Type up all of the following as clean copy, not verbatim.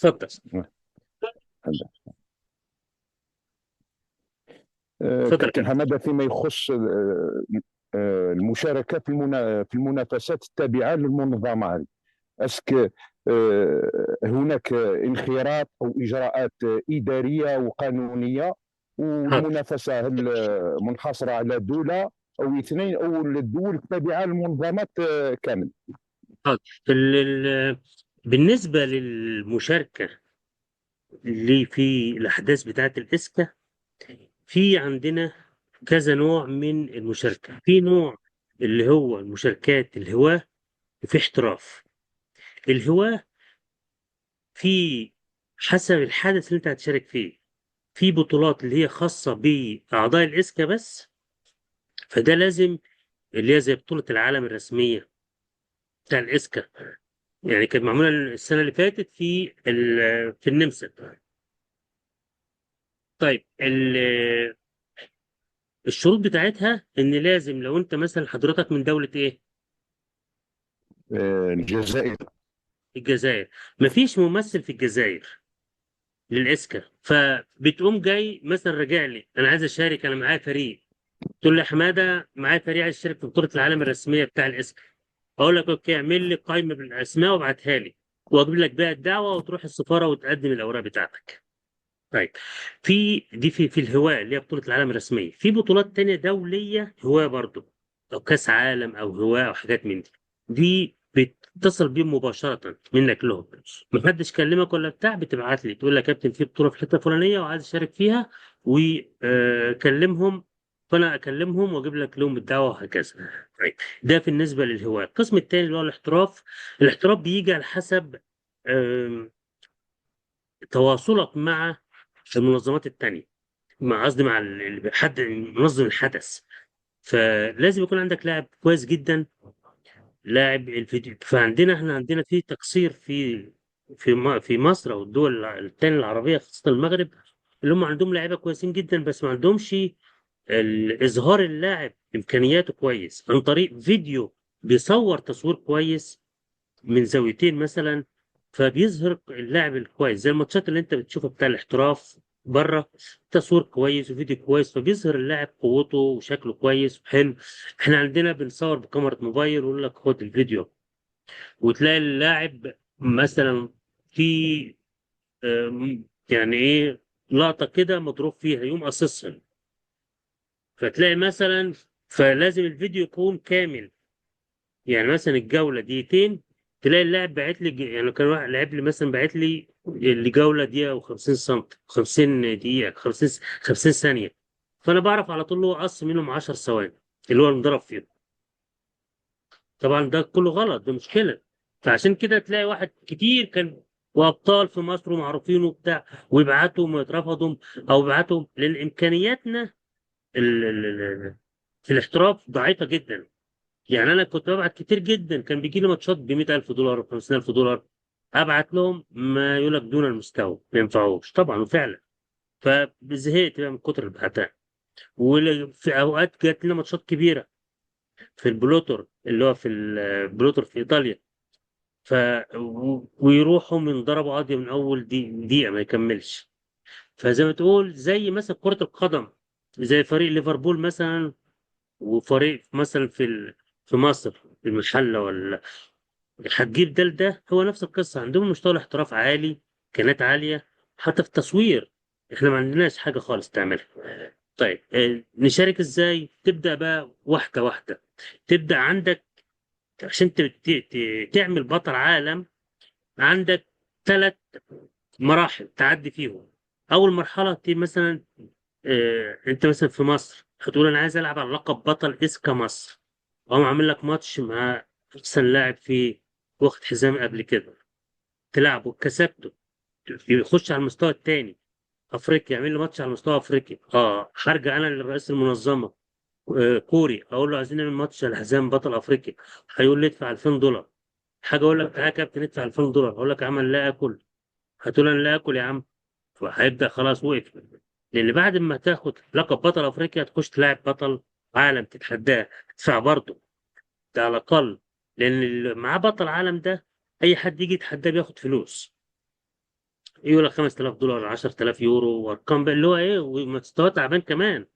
اتفضل. اتفضل. كابتن حمادة، فيما يخص المشاركة في المنافسات التابعة للمنظمة هذه، est-ce que هناك انخراط او اجراءات ادارية وقانونيه؟ والمنافسه هل منحصره على دولة او اثنين او الدول التابعة للمنظمات كامل؟ حاضر. بالنسبة للمشاركة اللي في الاحداث بتاعه الاسكا، في عندنا كذا نوع من المشاركة. في نوع اللي هو المشاركات الهواه، وفي احتراف. الهواه في حسب الحدث اللي انت هتشارك فيه. في بطولات اللي هي خاصة بأعضاء الإسكا بس، فده لازم اللي هي زي بطولة العالم الرسمية بتاع الإسكا، يعني كانت معمولة السنة اللي فاتت في النمسا. طيب الشروط بتاعتها إن لازم لو أنت مثلا حضرتك من دولة إيه؟ الجزائر. الجزائر. مفيش ممثل في الجزائر للإسكا، فبتقوم جاي مثلا راجع لي أنا عايز أشارك، أنا معايا فريق، تقول لي يا حمادة معايا فريق عايز يشارك في بطوله العالم الرسمية بتاع الاسكا، اقول لك okay اعمل لي قائمة بالاسماء وابعتها لي، واجيب لك بقى الدعوة وتروح السفارة وتقدم الاوراق بتاعتك. طيب في دي في الهواء اللي هي بطوله العالم الرسمية. في بطولات تانية دولية هواء برضو، او كاس عالم او هواء او حاجات من دي، دي بتتصل بيهم مباشرة منك لهم، محدش كلمك ولا بتاع، بتبعت لي تقول لي يا كابتن في بطوله في الحتة الفلانية وعايز اشارك فيها وكلمهم، فانا اكلمهم واجيب لك لهم الدعوة وهكذا. طيب ده بالنسبة للهواء. القسم الثاني اللي هو الاحتراف، الاحتراف بيجي على حسب تواصلك مع المنظمات التانية، مع قصدي مع حد منظم الحدث. فلازم يكون عندك لاعب كويس جدا، لاعب الفيديو. فعندنا احنا عندنا في تقصير في مصر او الدول التانية العربية، خاصة المغرب، اللي هم عندهم لاعيبة كويسين جدا بس ما عندهمش اظهار اللاعب امكانياته كويس عن طريق فيديو، بيصور تصوير كويس من زاويتين مثلا، فبيظهر اللاعب الكويس زي الماتشات اللي انت بتشوفها بتاع الاحتراف بره، تصوير كويس وفيديو كويس، فبيظهر اللاعب قوته وشكله كويس وحلو. احنا عندنا بنصور بكاميرا موبايل ويقول لك خد الفيديو، وتلاقي اللاعب مثلا في يعني ايه لقطة كده مضروب فيها يوم قصصها، فتلاقي مثلا، فلازم الفيديو يكون كامل. يعني مثلا الجولة دقيقتين، تلاقي اللاعب باعت لي، يعني كان واحد لعب لي مثلا باعت لي الجولة دقيقة و50 سم، 50 دقيقة، 50 ثانية، فانا بعرف على طول هو قص منهم 10 ثواني اللي هو المضرب فيهم. طبعا ده كله غلط، ده مشكلة. فعشان كده تلاقي واحد كتير كان وابطال في مصر ومعروفين وبتاع، ويبعتوا وما يترفضوا او يبعتوا، لان امكانياتنا في الاحتراف ضعيفة جدا. يعني انا كنت ببعت كتير جدا، كان بيجي لي ماتشات ب 100000 دولار و 50000 دولار، ابعت لهم ما يقول لك دون المستوى ما ينفعوش طبعا، وفعلا فزهقت بقى من كتر البعتها. وفي اوقات جات لنا ماتشات كبيرة في البلوتر، اللي هو في البلوتر في ايطاليا، ف ويروحوا من ضربوا قاضيه من اول دقيقة ما يكملش. فزي ما تقول زي مثلا كره القدم، زي فريق ليفربول مثلا، وفريق مثلا في مصر في المحلة ولا هتجيب ده لده، هو نفس القصة، عندهم مستوى الاحتراف عالي، امكانيات عالية، حتى في التصوير احنا ما عندناش حاجة خالص تعملها. طيب نشارك ازاي؟ تبدا بقى واحدة واحدة، تبدا عندك عشان تعمل بطل عالم، عندك 3 مراحل تعدي فيهم. اول مرحلة مثلا انت مثلا في مصر هتقول انا عايز العب على لقب بطل اسكا مصر، اقوم عامل لك ماتش مع احسن لاعب في واخد حزام قبل كده، تلعبه كسبته، يخش على المستوى الثاني افريقيا، يعمل لي ماتش على مستوى افريقيا. هرجع انا لرئيس المنظمة كوري، اقول له عايزين نعمل ماتش على حزام بطل افريقيا، هيقول لي ادفع 2000 دولار. حاجة اقول لك تعالى يا كابتن ادفع 2000 دولار، اقول لك يا عم لا اكل، هتقول انا لا اكل يا عم، فهيبدا خلاص وقف. لان بعد ما تاخد لقب بطل افريقيا تخش تلاعب بطل عالم تتحداه، تدفع برضه ده على الاقل، لان اللي معاه بطل عالم ده اي حد يجي يتحداه بياخد فلوس. يقول لك 5000 دولار، 10000 يورو، وارقام بقى اللي هو ايه، ومستواه تعبان كمان.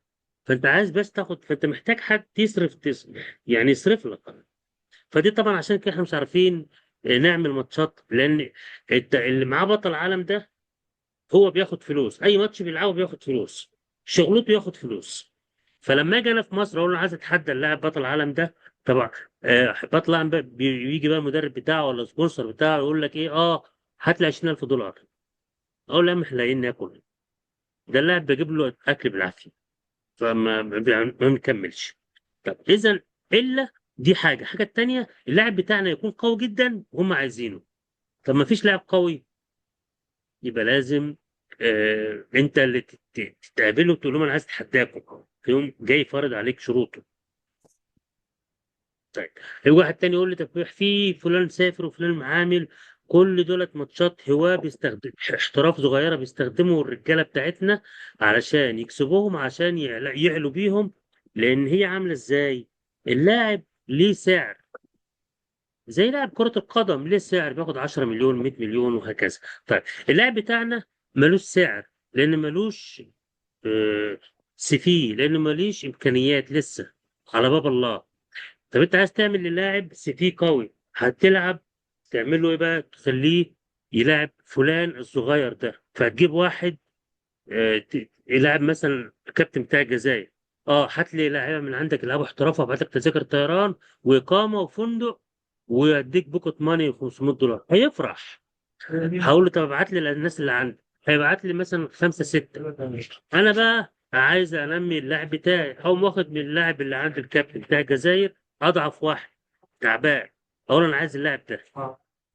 فانت عايز بس تاخد، فانت محتاج حد يصرف، يعني يصرف لك. فدي طبعا عشان كده احنا مش عارفين نعمل ماتشات، لان اللي معاه بطل عالم ده هو بياخد فلوس، اي ماتش بيلعبه بياخد فلوس، شغلته ياخد فلوس. فلما اجي انا في مصر اقول له عايز اتحدى اللاعب بطل العالم ده، طبعا بطل العالم بيجي بقى المدرب بتاعه ولا ال sponsor بتاعه يقول لك ايه، هات لي 20000 دولار. اقول له يا عم احنا لاقيين ناكل، ده اللاعب بجيب له اكل بالعافيه، فما ما بنكملش. طب اذا الا دي حاجة، الحاجة الثانية اللاعب بتاعنا يكون قوي جدا وهم عايزينه. طب ما فيش لاعب قوي، يبقى لازم انت اللي تتقابله وتقول لهم انا عايز اتحداكم، يوم جاي فرض عليك شروطه. طيب الواحد تاني يقول لي طب في فلان سافر وفلان عامل، كل دولت ماتشات هواه بيستخدم احتراف صغيرة بيستخدموا الرجالة بتاعتنا علشان يكسبوهم، عشان يعلوا بيهم. لان هي عامله ازاي؟ اللاعب ليه سعر، زي لاعب كرة القدم ليه سعر، بياخد 10 مليون، 100 مليون، وهكذا. طيب اللاعب بتاعنا ملوش سعر، لان ملوش آه، CV، لانه ملوش امكانيات لسه على باب الله. طب انت عايز تعمل للاعب CV قوي، هتلعب تعمل له ايه بقى؟ تخليه يلعب فلان الصغير ده، فتجيب واحد يلعب مثلا الكابتن بتاع الجزائر، هات لي لاعيبه من عندك يلعبوا احتراف، وابعت لك تذاكر طيران واقامه وفندق، ويديك pocket money 500 دولار، هيفرح. هقول له طب ابعت لي الناس اللي عندك، هيبعت لي مثلا 5 6. انا بقى عايز انمي اللاعب بتاعي، هقوم واخد من اللاعب اللي عند الكابتن بتاع الجزائر اضعف واحد تعبان، اقول انا عايز اللاعب ده.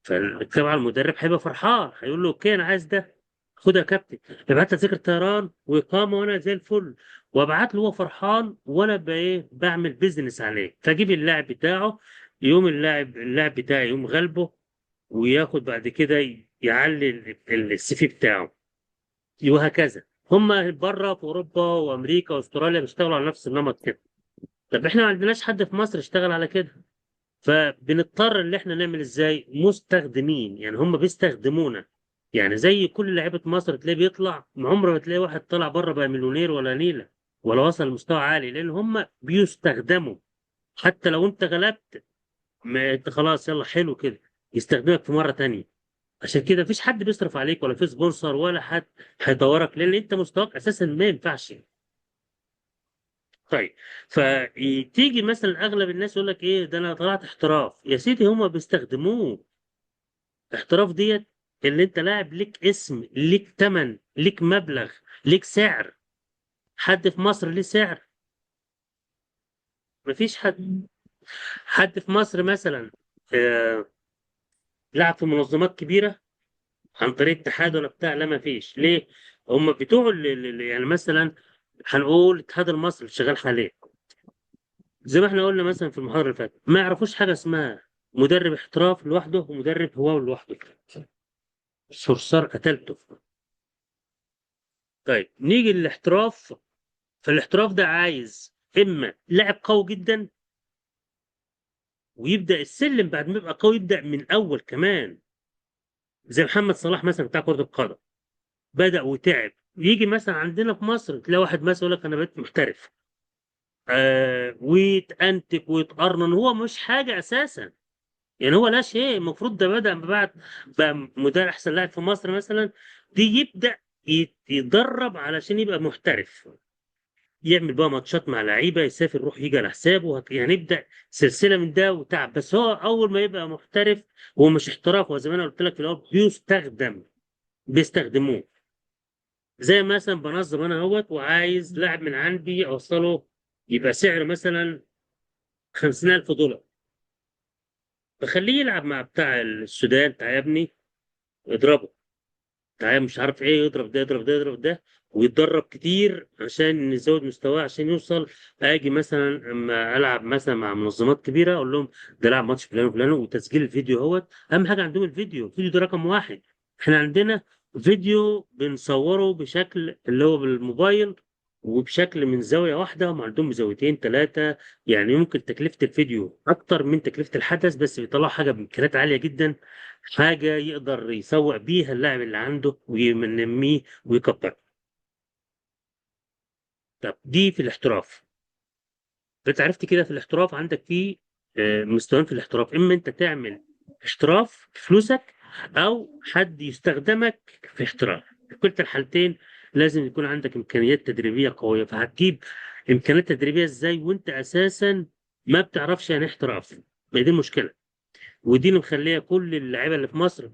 فطبعا المدرب هيبقى فرحان، هيقول له okay انا عايز ده، خد يا كابتن، ابعت لي تذاكر طيران واقامه وانا زي الفل، وابعت له هو فرحان، وانا بايه؟ بعمل business عليه. فاجيب اللاعب بتاعه، يوم اللاعب بتاعي يوم غلبه، وياخد بعد كده يعلي ال CV بتاعه، وهكذا. هم بره في اوروبا وامريكا واستراليا بيشتغلوا على نفس النمط كده. طب احنا ما عندناش حد في مصر اشتغل على كده، فبنضطر ان احنا نعمل ازاي؟ مستخدمين، يعني هم بيستخدمونا. يعني زي كل لعيبة مصر تلاقيه بيطلع، عمره ما تلاقي واحد طلع بره بقى مليونير ولا نيله ولا وصل لمستوى عالي، لان هم بيستخدموا. حتى لو انت غلبت، ما انت خلاص يلا حلو كده، يستخدمك في مرة تانية. عشان كده مفيش حد بيصرف عليك ولا في sponsor ولا حد هيدورك، لان انت مستواك اساسا ما ينفعش. طيب فتيجي مثلا اغلب الناس يقول لك ايه ده انا طلعت احتراف، يا سيدي هما بيستخدموه. احتراف ديت اللي انت لاعب ليك اسم، ليك تمن، ليك مبلغ، ليك سعر. حد في مصر ليه سعر؟ مفيش حد. حد في مصر مثلا لعب في منظمات كبيرة عن طريق اتحاد ولا بتاع؟ لا مفيش. ليه؟ هم بتوع يعني مثلا هنقول الاتحاد المصري اللي شغال حاليا، زي ما احنا قلنا مثلا في المحاضرة اللي فاتت، ما يعرفوش حاجة اسمها مدرب احتراف لوحده ومدرب هواة لوحده. صرصار قتلته. طيب نيجي للاحتراف. فالاحتراف ده عايز اما لاعب قوي جدا ويبدا السلم بعد ما يبقى قوي، يبدا من اول كمان، زي محمد صلاح مثلا بتاع كره القدم، بدا وتعب. يجي مثلا عندنا في مصر تلاقي واحد مثلا يقول لك انا بقيت محترف، ويتأنتك ويتقرنن، هو مش حاجة اساسا، يعني هو لا شيء. المفروض ده بدا بعد بقى مدرب احسن لاعب في مصر مثلا، دي يبدا يتدرب علشان يبقى محترف، يعمل بقى ماتشات مع لعيبة، يسافر يروح يجي على حسابه، يعني يبدا سلسلة من ده وتعب. بس هو اول ما يبقى محترف، هو مش احتراف، هو زي ما انا قلت لك في الاول بيستخدموه. زي مثلا بنظم انا اهوت وعايز لاعب من عندي اوصله يبقى سعره مثلا 50000 دولار، بخليه يلعب مع بتاع السودان، تعال يا ابني اضربه، تعال مش عارف ايه، يضرب ده يضرب ده يضرب ده، ويتدرب كتير عشان نزود مستواه عشان يوصل. اجي مثلا اما العب مثلا مع منظمات كبيرة اقول لهم ده لعب ماتش فلان وفلان، وتسجيل الفيديو اهوت. اهم حاجة عندهم الفيديو، الفيديو ده رقم واحد. احنا عندنا فيديو بنصوره بشكل اللي هو بالموبايل، وبشكل من زاوية واحده، هم عندهم زاويتين ثلاثه. يعني ممكن تكلفة الفيديو اكتر من تكلفة الحدث، بس بيطلع حاجة بامكانيات عالية جدا، حاجة يقدر يسوق بيها اللاعب اللي عنده وينميه ويكبره. طب دي في الاحتراف. فانت عرفت كده في الاحتراف عندك في مستويين في الاحتراف، اما انت تعمل احتراف بفلوسك، او حد يستخدمك في احتراف. في كلتا الحالتين لازم يكون عندك امكانيات تدريبية قويه. فهتجيب امكانيات تدريبية ازاي وانت اساسا ما بتعرفش يعني إيه احتراف؟ ما دي المشكله، ودي اللي مخليه كل اللعيبة اللي في مصر،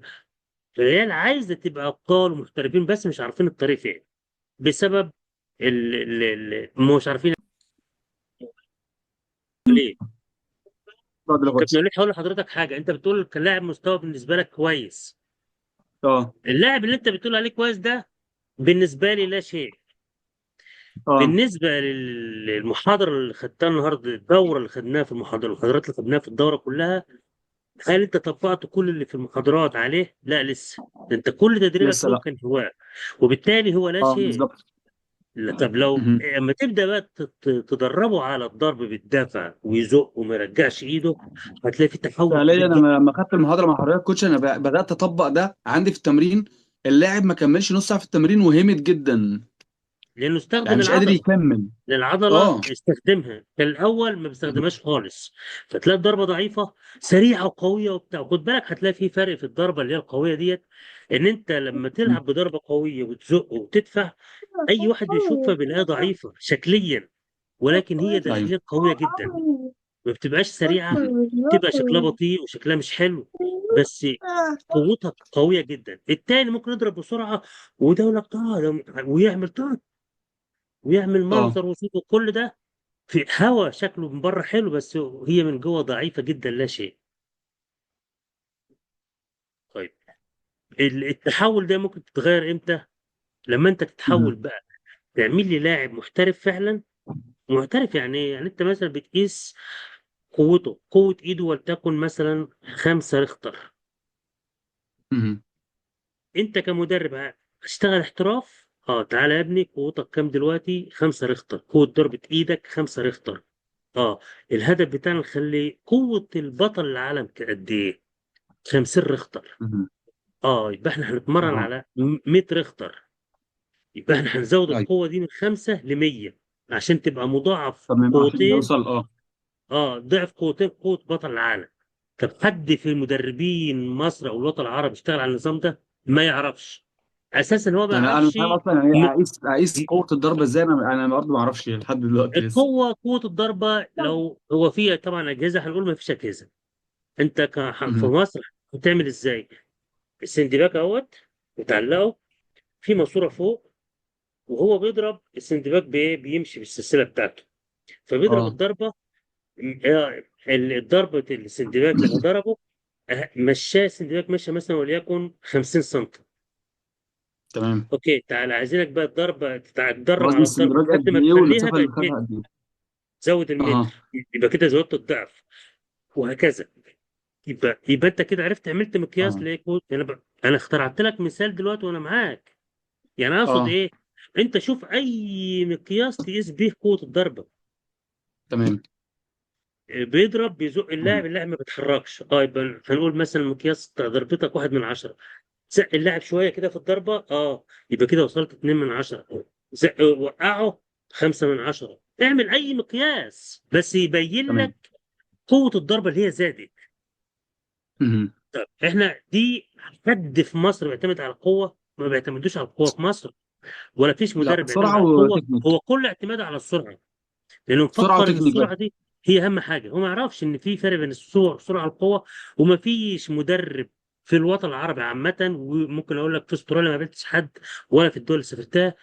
العيال عايزه تبقى ابطال ومحترفين بس مش عارفين الطريق فين، بسبب مش عارفين ليه. بعد كابتن الغوص. وليد، هقول لحضرتك حاجه. انت بتقول كلاعب مستوى بالنسبة لك كويس، اه. اللاعب اللي انت بتقول عليه كويس ده بالنسبة لي لا شيء. اه. بالنسبة للمحاضره اللي خدتها النهارده، الدورة اللي خدناها في المحاضره، المحاضرات اللي خدناها في الدورة كلها، هل انت طبقت كل اللي في المحاضرات عليه؟ لا لسه. ده انت كل تدريبك لسه له لا. كان هواء، وبالتالي هو لا اه شيء. بالظبط. لا، طب لو مهم. اما تبدا بقى تدربه على الضرب بالدفع ويزق وما يرجعش ايده، هتلاقي في تحول فعليا كبير انا جدا. لما خدت المحاضرة مع حضرتك coach، انا بدات اطبق ده عندي في التمرين. اللاعب ما كملش نص ساعة في التمرين وهمت جدا، لانه يعني استخدم مش قادر العضله. يكمل. للعضله اه. استخدمها، كان الاول ما بيستخدمهاش خالص. فتلاقي الضربة ضعيفه، سريعة وقويه وبتاع. خد بالك هتلاقي في فرق في الضربة اللي هي القوية ديت، ان انت لما تلعب بضربه قوية وتزق وتدفع، اي واحد بيشوفها بيلاقيها ضعيفة شكليا، ولكن هي ايوه. داخليا قوية جدا. ما بتبقاش سريعه، بتبقى شكلها بطيء وشكلها مش حلو، بس قوتها قوية جدا. التاني ممكن يضرب بسرعه، وده يقول لك ويعمل طاق ويعمل اه. منظر وصوت وكل ده في هوا، شكله من بره حلو بس هي من جوه ضعيفة جدا، لا شيء. طيب التحول ده ممكن تتغير امتى؟ لما انت تتحول بقى تعمل لي لاعب محترف فعلا. محترف يعني ايه؟ يعني انت مثلا بتقيس قوته، قوة ايده ولتكن مثلا 5 ريختر. انت كمدرب هتشتغل احتراف، تعالى يا ابني قوتك كام دلوقتي؟ 5 ريختر، قوة ضربة ايدك 5 ريختر. اه الهدف بتاعنا نخلي قوة البطل العالم قد ايه؟ 50 ريختر. يبقى احنا هنتمرن اه. على 100 ريختر. يبقى احنا هنزود ايوه. القوة دي من 5 ل 100 عشان تبقى مضاعف طب عشان قوتين. نوصل اه. ضعف قوتين قوة بطل العالم. طب حد في المدربين مصر او الوطن العربي اشتغل على النظام ده؟ ما يعرفش اساسا، هو ما انا مش يعرفش. عارف اصلا يعني م... اقيس قوة الضربة ازاي. انا برضه ما اعرفش لحد دلوقتي لسه. القوة، قوة الضربة لو هو فيها طبعا اجهزة، هنقول ما فيش اجهزة. انت في مصر هتعمل ازاي؟ السندباك اهوت وتعلقه في ماسوره فوق، وهو بيضرب السندباك بايه؟ بيمشي بالسلسلة بتاعته، فبيضرب اه. الضربه. الضربة السندباك لما ضربه، مشاه السندباك مشى مثلا وليكن 50 سم. تمام. okay تعال عايزينك بقى الضربة تتدرب وزن على الضربة السندوتش لحد قد ما ايه تخليها والمسافة اللي بقت خدها متر. قد ايه؟ زود اها. المتر، يبقى كده زودت الضعف، وهكذا. يبقى انت كده عرفت، عملت مقياس اه. ليه. انا انا اخترعت لك مثال دلوقتي وانا معاك. يعني اقصد اه. ايه؟ انت شوف اي مقياس تقيس بيه قوة الضربه. تمام. بيضرب بيزق اللاعب، مم. اللاعب ما بيتحركش، يبقى هنقول مثلا مقياس ضربتك 1 من 10. زق اللاعب شوية كده في الضربه، يبقى كده وصلت 2 من 10. زق وقعه، 5 من 10. اعمل اي مقياس بس يبين تمام. لك قوة الضربة اللي هي زادت. مم. طب احنا دي، حد في مصر بيعتمد على القوه؟ ما بيعتمدوش على القوة في مصر، ولا فيش لا، مدرب بيعتمد سرعة على القوه. وتكنيك. هو كل اعتماده على السرعه، لانه سرعة مفكر ان وتكنيك السرعة بس. دي هي اهم حاجه. هو ما يعرفش ان في فرق بين السرعة والقوه. وما فيش مدرب في الوطن العربي عامه، وممكن اقول لك في استراليا ما قابلتش حد، ولا في الدول اللي سافرتها،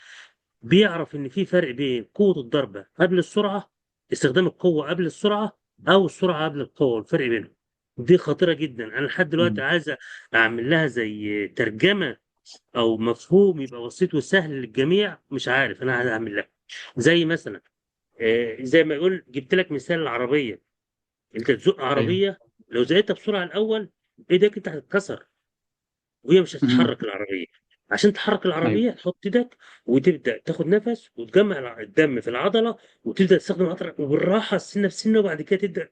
بيعرف ان في فرق بين قوة الضربة قبل السرعه، استخدام القوة قبل السرعه، او السرعة قبل القوه. الفرق بينهم دي خطيرة جدا. انا لحد دلوقتي مم. عايز اعمل لها زي ترجمه او مفهوم يبقى بسيط وسهل للجميع، مش عارف انا عايز اعمل لها زي مثلا، زي ما يقول جبت لك مثال العربيه. انت تزق ايوه. عربيه، لو زقتها بسرعة الاول، ايدك انت هتتكسر وهي مش مم. هتتحرك العربيه. عشان تحرك ايوه. العربية تحط ايدك وتبدا تاخد نفس وتجمع الدم في العضلة، وتبدا تستخدم العضلة وبالراحه سنة بسنه، وبعد كده تبدا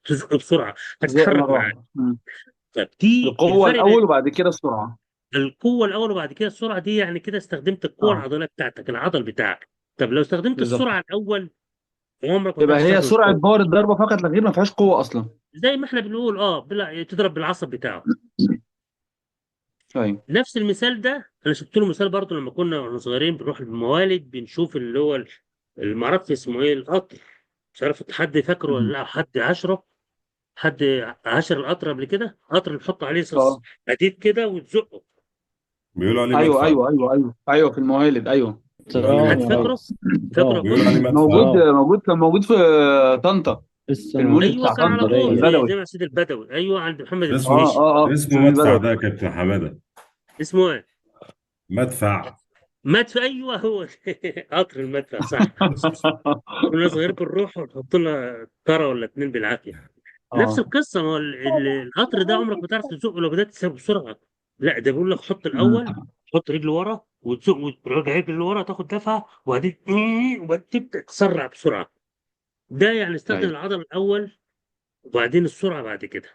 تزق بسرعة، زق هتتحرك مرة معاك. واحده. مم. طب دي القوة الفرق بين الاول وبعد كده السرعه. القوة الاول وبعد كده السرعه، دي يعني كده استخدمت القوة اه العضلية بتاعتك، العضل بتاعك. طب لو استخدمت بالظبط. السرعة الاول، عمرك ما يبقى تعرف هي تستخدم سرعة القوه. power الضربة فقط لا غير، ما فيهاش قوة اصلا. زي ما احنا بنقول تضرب بالعصب بتاعه. ايوه. نفس المثال ده انا شفت له مثال برضه لما كنا واحنا صغيرين بنروح الموالد، بنشوف اللي هو المعرفش اسمه ايه، القطر، مش عارف حد فاكره ولا مم. لا، حد عشرة، حد عشر القطر قبل كده، قطر اللي بيحط عليه صص اه حديد كده وتزقه. بيقولوا عليه ايوه مدفع. ايوه ايوه ايوه ايوه، في الموالد ايوه. بيقولوا عليه حد ترام يا مدفع. فاكره؟ ريس. فاكره يا ترام. بيقولوا كوتش؟ عليه مدفع. موجود ترام. موجود، كان موجود في طنطا، لسه في المولد موجود في ايوه بتاع كان على طنطا طول اسكندرية. في البدوي. جامع سيد البدوي، ايوه عند محمد اسمه اه الدشيشي. اه اه، في اسمه سيدي مدفع البدوي. ده يا كابتن حماده. اسمه ايه؟ مدفع. مدفع، ايوه هو قطر المدفع صح. كنا صغيرين بنروح ونحط لها كره ولا اتنين بالعافية. نفس اه. القصه، ما هو القطر ده عمرك ما تعرف تزقه لو بدات تسابه بسرعه. لا ده بيقول لك حط مم. الاول، حط رجل ورا وتزق، وترجع رجل لورا تاخد دفعه، وبعدين وبعدين تبدا تسرع بسرعه. ده يعني استخدم ايوه العضلة الاول وبعدين السرعة بعد كده.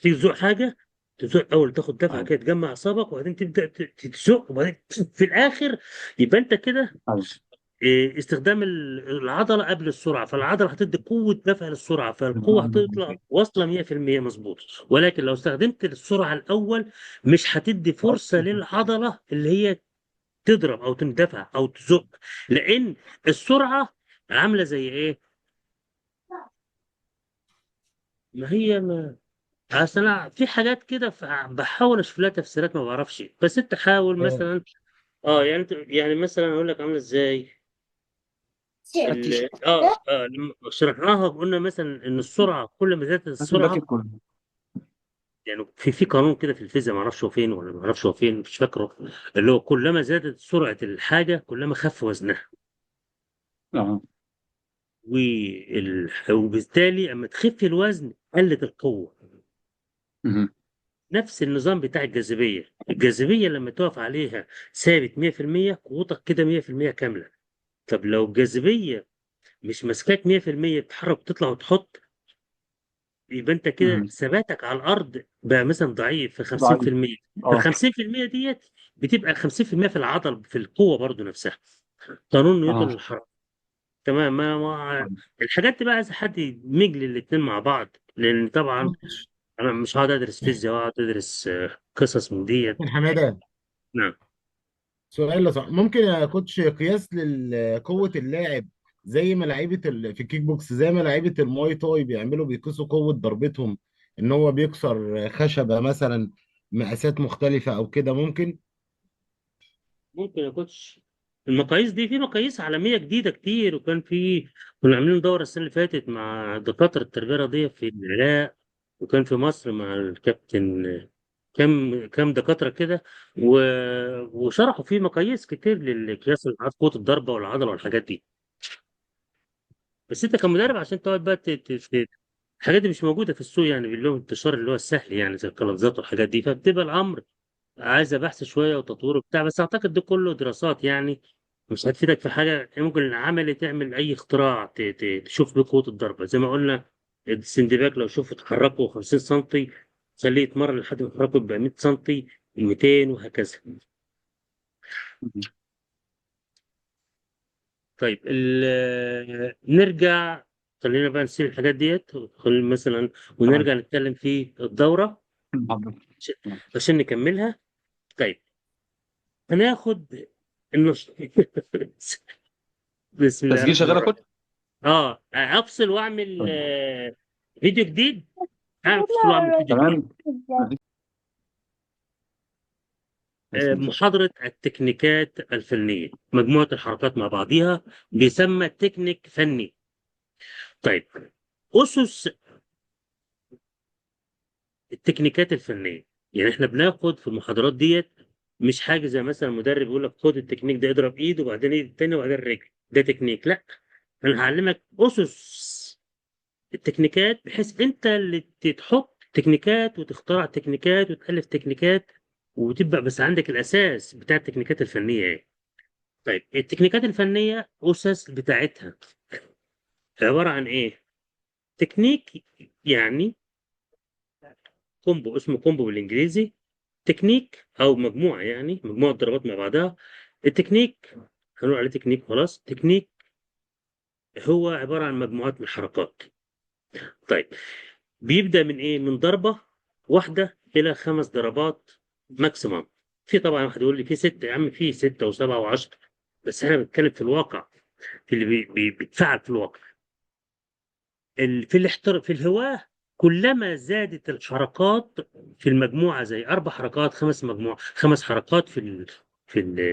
تيجي تزق حاجه، تزق اول تاخد دفعه ايوه كده تجمع اعصابك، وبعدين تبدا تزق، وبعدين في الاخر يبقى انت كده ايوه. استخدام العضلة قبل السرعه، فالعضله هتدي قوة دفع للسرعه، فالقوه هتطلع واصله 100% مظبوط. ولكن لو استخدمت السرعة الاول، مش هتدي فرصة للعضله اللي هي تضرب او تندفع او تزق، لان السرعة عامله زي ايه؟ ما هي ما اصل انا في حاجات كده بحاول اشوف لها تفسيرات ما بعرفش، بس انت حاول مثلا. اه يعني يعني مثلا اقول لك عامله ازاي. التيشيرت. لما شرحناها قلنا مثلا ان السرعة كل ما زادت هات الباكت السرعه، كله. يعني في قانون كده في الفيزياء، ما اعرفش هو فين ولا ما اعرفش هو فين، مش فاكره، اللي هو كلما زادت سرعة الحاجة كلما خف وزنها. اه. وبالتالي اما تخف الوزن قلت القوه. مهم. نفس النظام بتاع الجاذبيه، الجاذبية لما تقف عليها ثابت 100% قوتك كده 100% كامله. طب لو الجاذبية مش ماسكاك 100%، بتتحرك وتطلع وتحط، يبقى انت كده مهم. ثباتك على الارض بقى مثلا ضعيف في ضعيف. 50%. فال اه 50% ديت بتبقى 50% في العضل في القوة برضو نفسها. قانون نيوتن اه. للحركه. تمام. ما الحاجات دي بقى عايز حد يمجل الاثنين مع بعض، لان طبعا انا مش هقعد ادرس فيزياء واقعد ادرس قصص من ديت. كابتن حماده، نعم. سؤال لو سمحت. ممكن يا coach قياس لقوه اللاعب زي ما لعيبة في الكيك بوكس، زي ما لعيبة المواي تاي بيعملوا، بيقيسوا قوة ضربتهم ان هو بيكسر خشبه مثلا، مقاسات مختلفة او كده؟ ممكن. ممكن يا coach، المقاييس دي في مقاييس عالمية جديدة كتير، وكان في، كنا عاملين دورة السنة اللي فاتت مع دكاترة التربية الرياضية في العراق، وكان في مصر مع الكابتن كم دكاترة كده، وشرحوا في مقاييس كتير للقياس قوة الضربة والعضلة والحاجات دي. بس انت كمدرب عشان تقعد بقى الحاجات دي مش موجودة في السوق، يعني باللون الانتشار اللي هو السهل، يعني زي القفازات والحاجات دي، فبتبقى الأمر عايزه بحث شوية وتطوير وبتاع، بس اعتقد ده كله دراسات يعني مش هتفيدك في حاجه. يعني ممكن العملي تعمل اي اختراع تشوف بيه قوة الضربة، زي ما قلنا السندباك لو شوفوا تحركه 50 سم، خليه يتمرن لحد ما يتحركه يبقى 100 سم، 200، وهكذا. طيب نرجع، خلينا بقى نسيب الحاجات ديت مثلا تمام. ونرجع نتكلم في الدورة حاضر. عشان نكملها. طيب هناخد النص. بسم الله تسجيل الرحمن شغال يا الرحيم. كوتش؟ افصل واعمل تمام. فيديو جديد. افصل واعمل فيديو جديد. تمام. مفيش مشكلة. محاضرة التكنيكات الفنية، مجموعة الحركات مع بعضيها بيسمى تكنيك فني. طيب أسس التكنيكات الفنية، يعني احنا بناخد في المحاضرات ديت مش حاجة زي مثلا مدرب يقول لك خد التكنيك ده، اضرب ايد وبعدين ايد التانية وبعدين رجل، ده تكنيك. لا، انا هعلمك أسس التكنيكات بحيث انت اللي تحط تكنيكات وتخترع تكنيكات وتألف تكنيكات وتبقى بس عندك الاساس بتاع التكنيكات الفنية ايه. طيب التكنيكات الفنية اسس بتاعتها عبارة عن ايه؟ تكنيك يعني combo، اسمه combo بالانجليزي، تكنيك او مجموعة، يعني مجموعة ضربات مع بعضها. التكنيك هنقول عليه تكنيك خلاص. تكنيك هو عبارة عن مجموعات من الحركات. طيب بيبدا من ايه؟ من ضربه واحدة الى 5 ضربات maximum. في طبعا واحد يقول لي في 6، يا عم في 6 و7 و10، بس احنا بنتكلم في الواقع، في اللي بيتفعل في الواقع. في الاحتراف في الهواه كلما زادت الحركات في المجموعة، زي 4 حركات، 5 مجموعة، 5 حركات في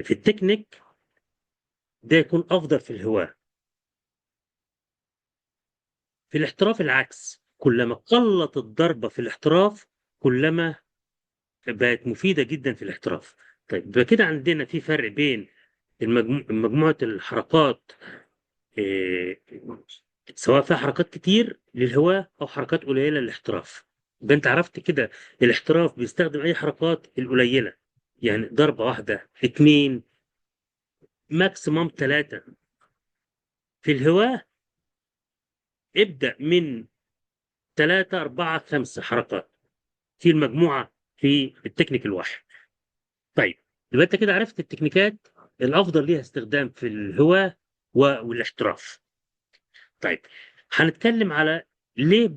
في التكنيك ده يكون افضل في الهواه. في الاحتراف العكس، كلما قلت الضربة في الاحتراف كلما بقت مفيدة جدا في الاحتراف. طيب يبقى كده عندنا في فرق بين مجموعة الحركات، سواء فيها حركات كتير للهواة او حركات قليله للاحتراف. يبقى انت عرفت كده الاحتراف بيستخدم اي حركات القليلة، يعني ضربه واحدة، 2، maximum 3. في الهواة ابدأ من 3 4 5 حركات في المجموعة في التكنيك الواحد. طيب يبقى انت كده عرفت التكنيكات الافضل ليها استخدام في الهواة والاحتراف. طيب هنتكلم على ليه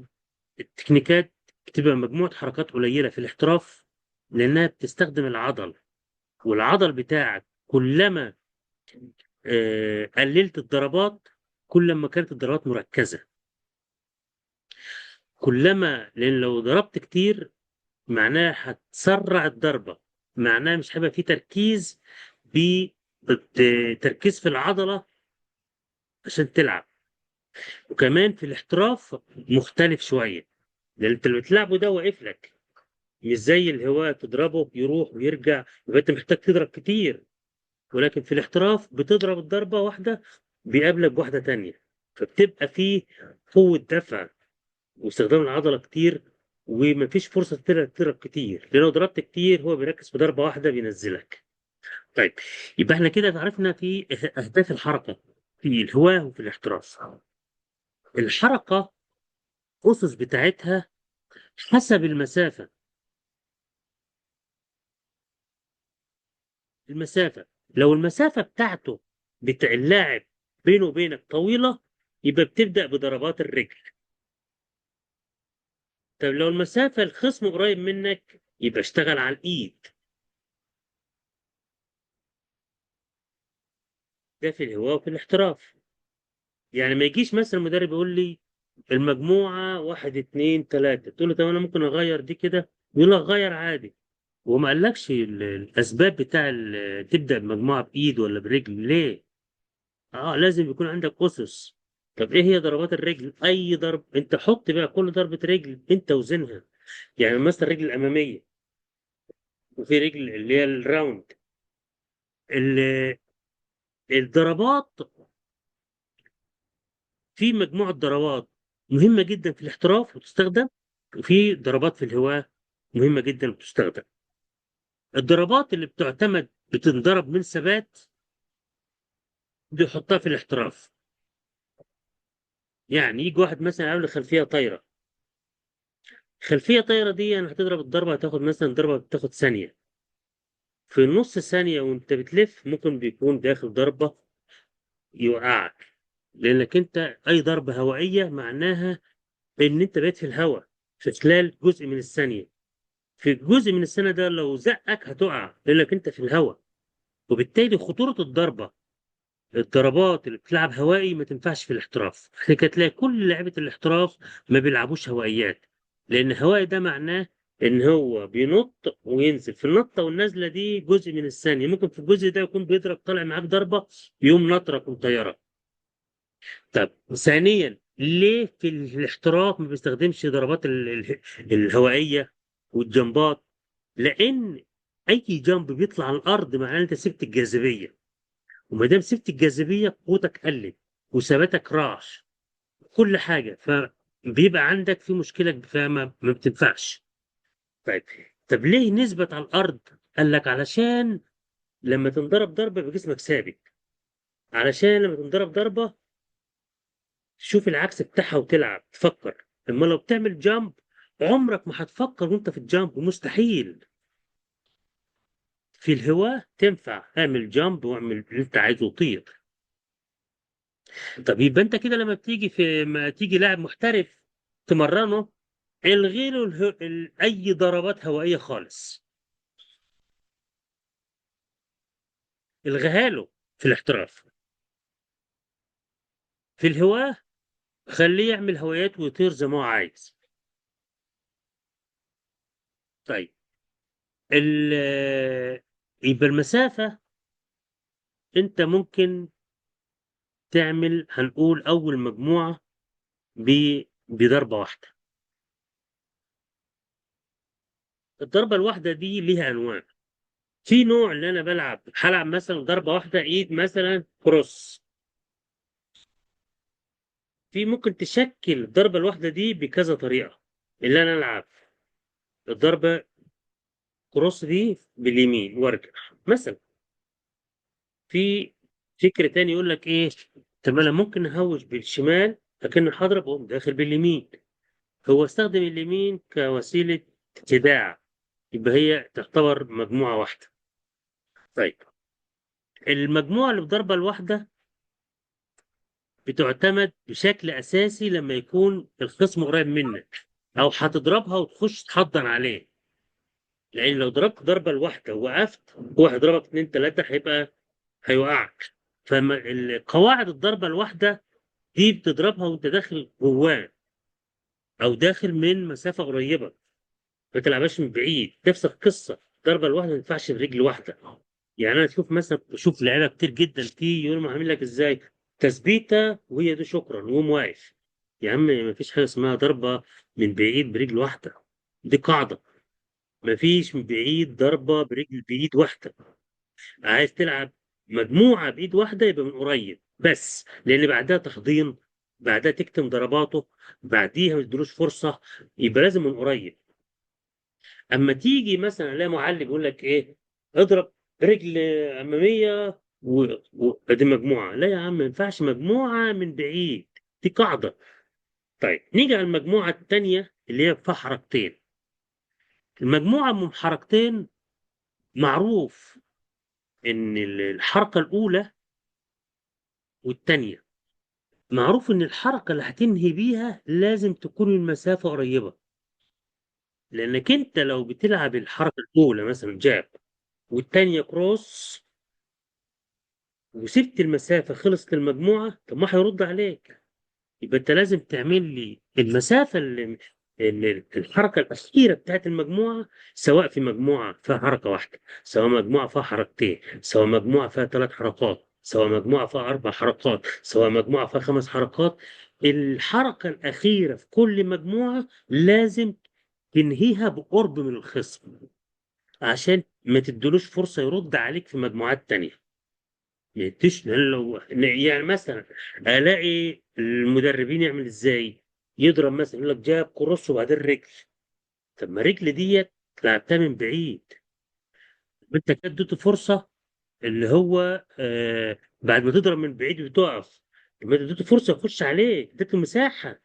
التكنيكات بتبقى مجموعة حركات قليلة في الاحتراف، لأنها بتستخدم العضل، والعضل بتاعك كلما قللت الضربات كلما كانت الضربات مركزة، كلما، لأن لو ضربت كتير معناها هتسرع الضربة، معناها مش هيبقى في تركيز، تركيز في العضلة عشان تلعب. وكمان في الاحتراف مختلف شوية، لأن انت اللي بتلعبه ده واقف لك، مش زي الهواء تضربه يروح ويرجع، يبقى انت محتاج تضرب كتير. ولكن في الاحتراف بتضرب الضربة واحدة بيقابلك بواحدة تانية، فبتبقى فيه قوة دفع واستخدام العضلة كتير، ومفيش فرصة تضرب كتير، لأن لو ضربت كتير هو بيركز في ضربة واحدة بينزلك. طيب يبقى احنا كده عرفنا في أهداف الحركة في الهواة وفي الاحتراف. الحركة أسس بتاعتها حسب المسافة. المسافة لو المسافة بتاعته بتاع اللاعب بينه وبينك طويلة يبقى بتبدأ بضربات الرجل. طب لو المسافة الخصم قريب منك يبقى اشتغل على الإيد. ده في الهواء وفي الاحتراف. يعني ما يجيش مثلا المدرب يقول لي المجموعة 1 2 3، تقول له طب أنا ممكن أغير دي كده، يقول لك غير عادي، وما قالكش الأسباب بتاع تبدأ بمجموعة بإيد ولا برجل ليه؟ لازم يكون عندك أسس. طب إيه هي ضربات الرجل؟ أي ضرب أنت حط بقى كل ضربة رجل أنت وزنها، يعني مثلا الرجل الأمامية وفي رجل اللي هي ال round. الضربات في مجموعة ضربات مهمة جدا في الاحتراف وتستخدم، وفي ضربات في الهواء مهمة جدا وتستخدم. الضربات اللي بتعتمد بتنضرب من ثبات بيحطها في الاحتراف. يعني يجي واحد مثلا عامل خلفية طايرة، خلفية طايرة دي يعني هتضرب الضربة هتاخد مثلا ضربة بتاخد ثانية، في نص ثانية وانت بتلف ممكن بيكون داخل ضربة يوقعك، لأنك انت أي ضربة هوائية معناها إن انت بقيت في الهواء في خلال جزء من الثانية، في جزء من الثانية ده لو زقك هتقع لأنك انت في الهواء، وبالتالي خطورة الضربة. الضربات اللي بتلعب هوائي ما تنفعش في الاحتراف، عشان كده تلاقي كل لعيبة الاحتراف ما بيلعبوش هوائيات، لأن هوائي ده معناه إن هو بينط وينزل، في النطة والنزلة دي جزء من الثانية، ممكن في الجزء ده يكون بيضرب طالع معاك ضربة يقوم نطرك ومطيرك. طب ثانيا ليه في الاحتراف ما بيستخدمش ضربات الهوائية والجمبات؟ لأن أي جنب بيطلع على الأرض معناه أنت سبت الجاذبية، وما دام سبت الجاذبية قوتك قلت وثباتك راح كل حاجة، فبيبقى عندك في مشكلة فما ما بتنفعش. طيب طب ليه نثبت على الأرض قال لك علشان لما تنضرب ضربه بجسمك ثابت، علشان لما تنضرب ضربه تشوف العكس بتاعها وتلعب تفكر. اما لو بتعمل jump عمرك ما هتفكر وانت في ال jump، مستحيل. في الهواء تنفع اعمل jump واعمل اللي انت عايزه وطير. طب يبقى انت كده لما بتيجي في ما تيجي لاعب محترف تمرنه، الغي له اي ضربات هوائية خالص، الغيها له في الاحتراف. في الهواء خليه يعمل هوايات ويطير زي ما هو عايز. طيب يبقى المسافة انت ممكن تعمل، هنقول اول مجموعة بضربه واحدة. الضربة الواحدة دي ليها انواع. في نوع اللي انا بلعب، هلعب مثلا ضربه واحدة ايد مثلا كروس. في ممكن تشكل الضربة الواحدة دي بكذا طريقه. اللي انا العب الضربة كروس دي باليمين وارجع مثلا. في فكر تاني يقول لك ايه، طب انا ممكن اهوش بالشمال لكن هضرب واقوم داخل باليمين. هو استخدم اليمين كوسيلة خداع، يبقى هي تعتبر مجموعة واحدة. طيب المجموعة اللي بضربه الواحدة بتعتمد بشكل اساسي لما يكون الخصم قريب منك، او هتضربها وتخش تحضن عليه. لان لو ضربت ضربه الواحدة ووقفت، هو هيضربك 2 3 هيبقى هيوقعك. فالقواعد الضربة الواحدة دي بتضربها وانت داخل جواه او داخل من مسافة قريبه، ما تلعبهاش من بعيد. نفس القصة الضربة الواحدة ما ينفعش برجل واحدة. يعني انا اشوف مثلا، بشوف لعيبة كتير جدا في يقولوا عامل لك ازاي تثبيته وهي دي شكرا وقوم واقف. يا عم ما فيش حاجة اسمها ضربه من بعيد برجل واحدة، دي قاعدة. ما فيش من بعيد ضربه برجل بايد واحدة. عايز تلعب مجموعة بايد واحدة يبقى من قريب بس، لان بعدها تحضين، بعدها تكتم ضرباته، بعديها ما تديلوش فرصة، يبقى لازم من قريب. اما تيجي مثلا الاقي معلم يقول لك ايه، اضرب رجل امامية ادي مجموعة. لا يا عم ما ينفعش مجموعة من بعيد، دي قاعدة. طيب نيجي على المجموعة الثانية اللي هي فيها حركتين. المجموعة من حركتين معروف ان الحركة الاولى والثانية، معروف ان الحركة اللي هتنهي بيها لازم تكون المسافة قريبه. لانك انت لو بتلعب الحركة الاولى مثلا jab والثانية cross وسبت المسافة خلصت المجموعة، طب ما هيرد عليك. يبقى انت لازم تعمل لي المسافة اللي الحركة الاخيرة بتاعت المجموعة، سواء في مجموعة فيها حركة واحدة، سواء مجموعة فيها حركتين، سواء مجموعة فيها 3 حركات، سواء مجموعة فيها 4 حركات، سواء مجموعة فيها 5 حركات. الحركة الاخيرة في كل مجموعة لازم تنهيها بقرب من الخصم عشان ما تدلوش فرصة يرد عليك في مجموعات تانية. ما يديش. لو يعني مثلا الاقي المدربين يعمل ازاي، يضرب مثلا يقول لك jab cross وبعدين رجل. طب ما رجل ديت لعبتها من بعيد، انت كده اديته فرصة اللي هو بعد ما تضرب من بعيد وتقف، ما اديته فرصة يخش عليك، اديته مساحة.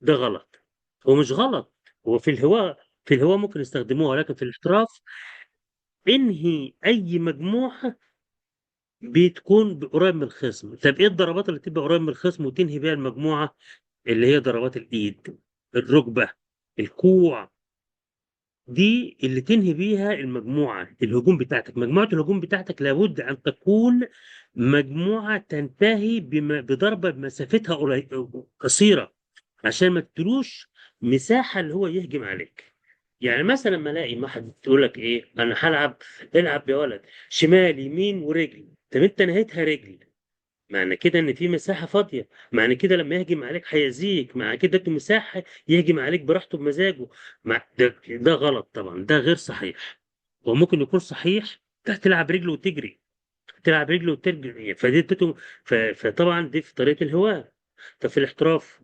ده غلط. هو مش غلط، هو في الهواء، في الهواء ممكن يستخدموها، ولكن في الاحتراف انهي اي مجموعة بتكون قريب من الخصم. طب ايه الضربات اللي تبقى قريب من الخصم وتنهي بيها المجموعة؟ اللي هي ضربات الايد، الركبة، الكوع، دي اللي تنهي بيها المجموعة الهجوم بتاعتك. مجموعة الهجوم بتاعتك لابد ان تكون مجموعة تنتهي بضربه بمسافتها قصيرة عشان ما تدلوش مساحة اللي هو يهجم عليك. يعني مثلا لما الاقي واحد تقول لك ايه، انا هلعب، العب يا ولد شمال يمين ورجل. طب انت نهيتها رجل، معنى كده ان في مساحة فاضية، معنى كده لما يهجم عليك هيأذيك، معنى كده اديته مساحة يهجم عليك براحته بمزاجه. ده غلط طبعا، ده غير صحيح. وممكن يكون صحيح تلعب رجل وتجري، تلعب رجل وترجع، فدي اديته فطبعا دي في طريقه الهواء. طب في الاحتراف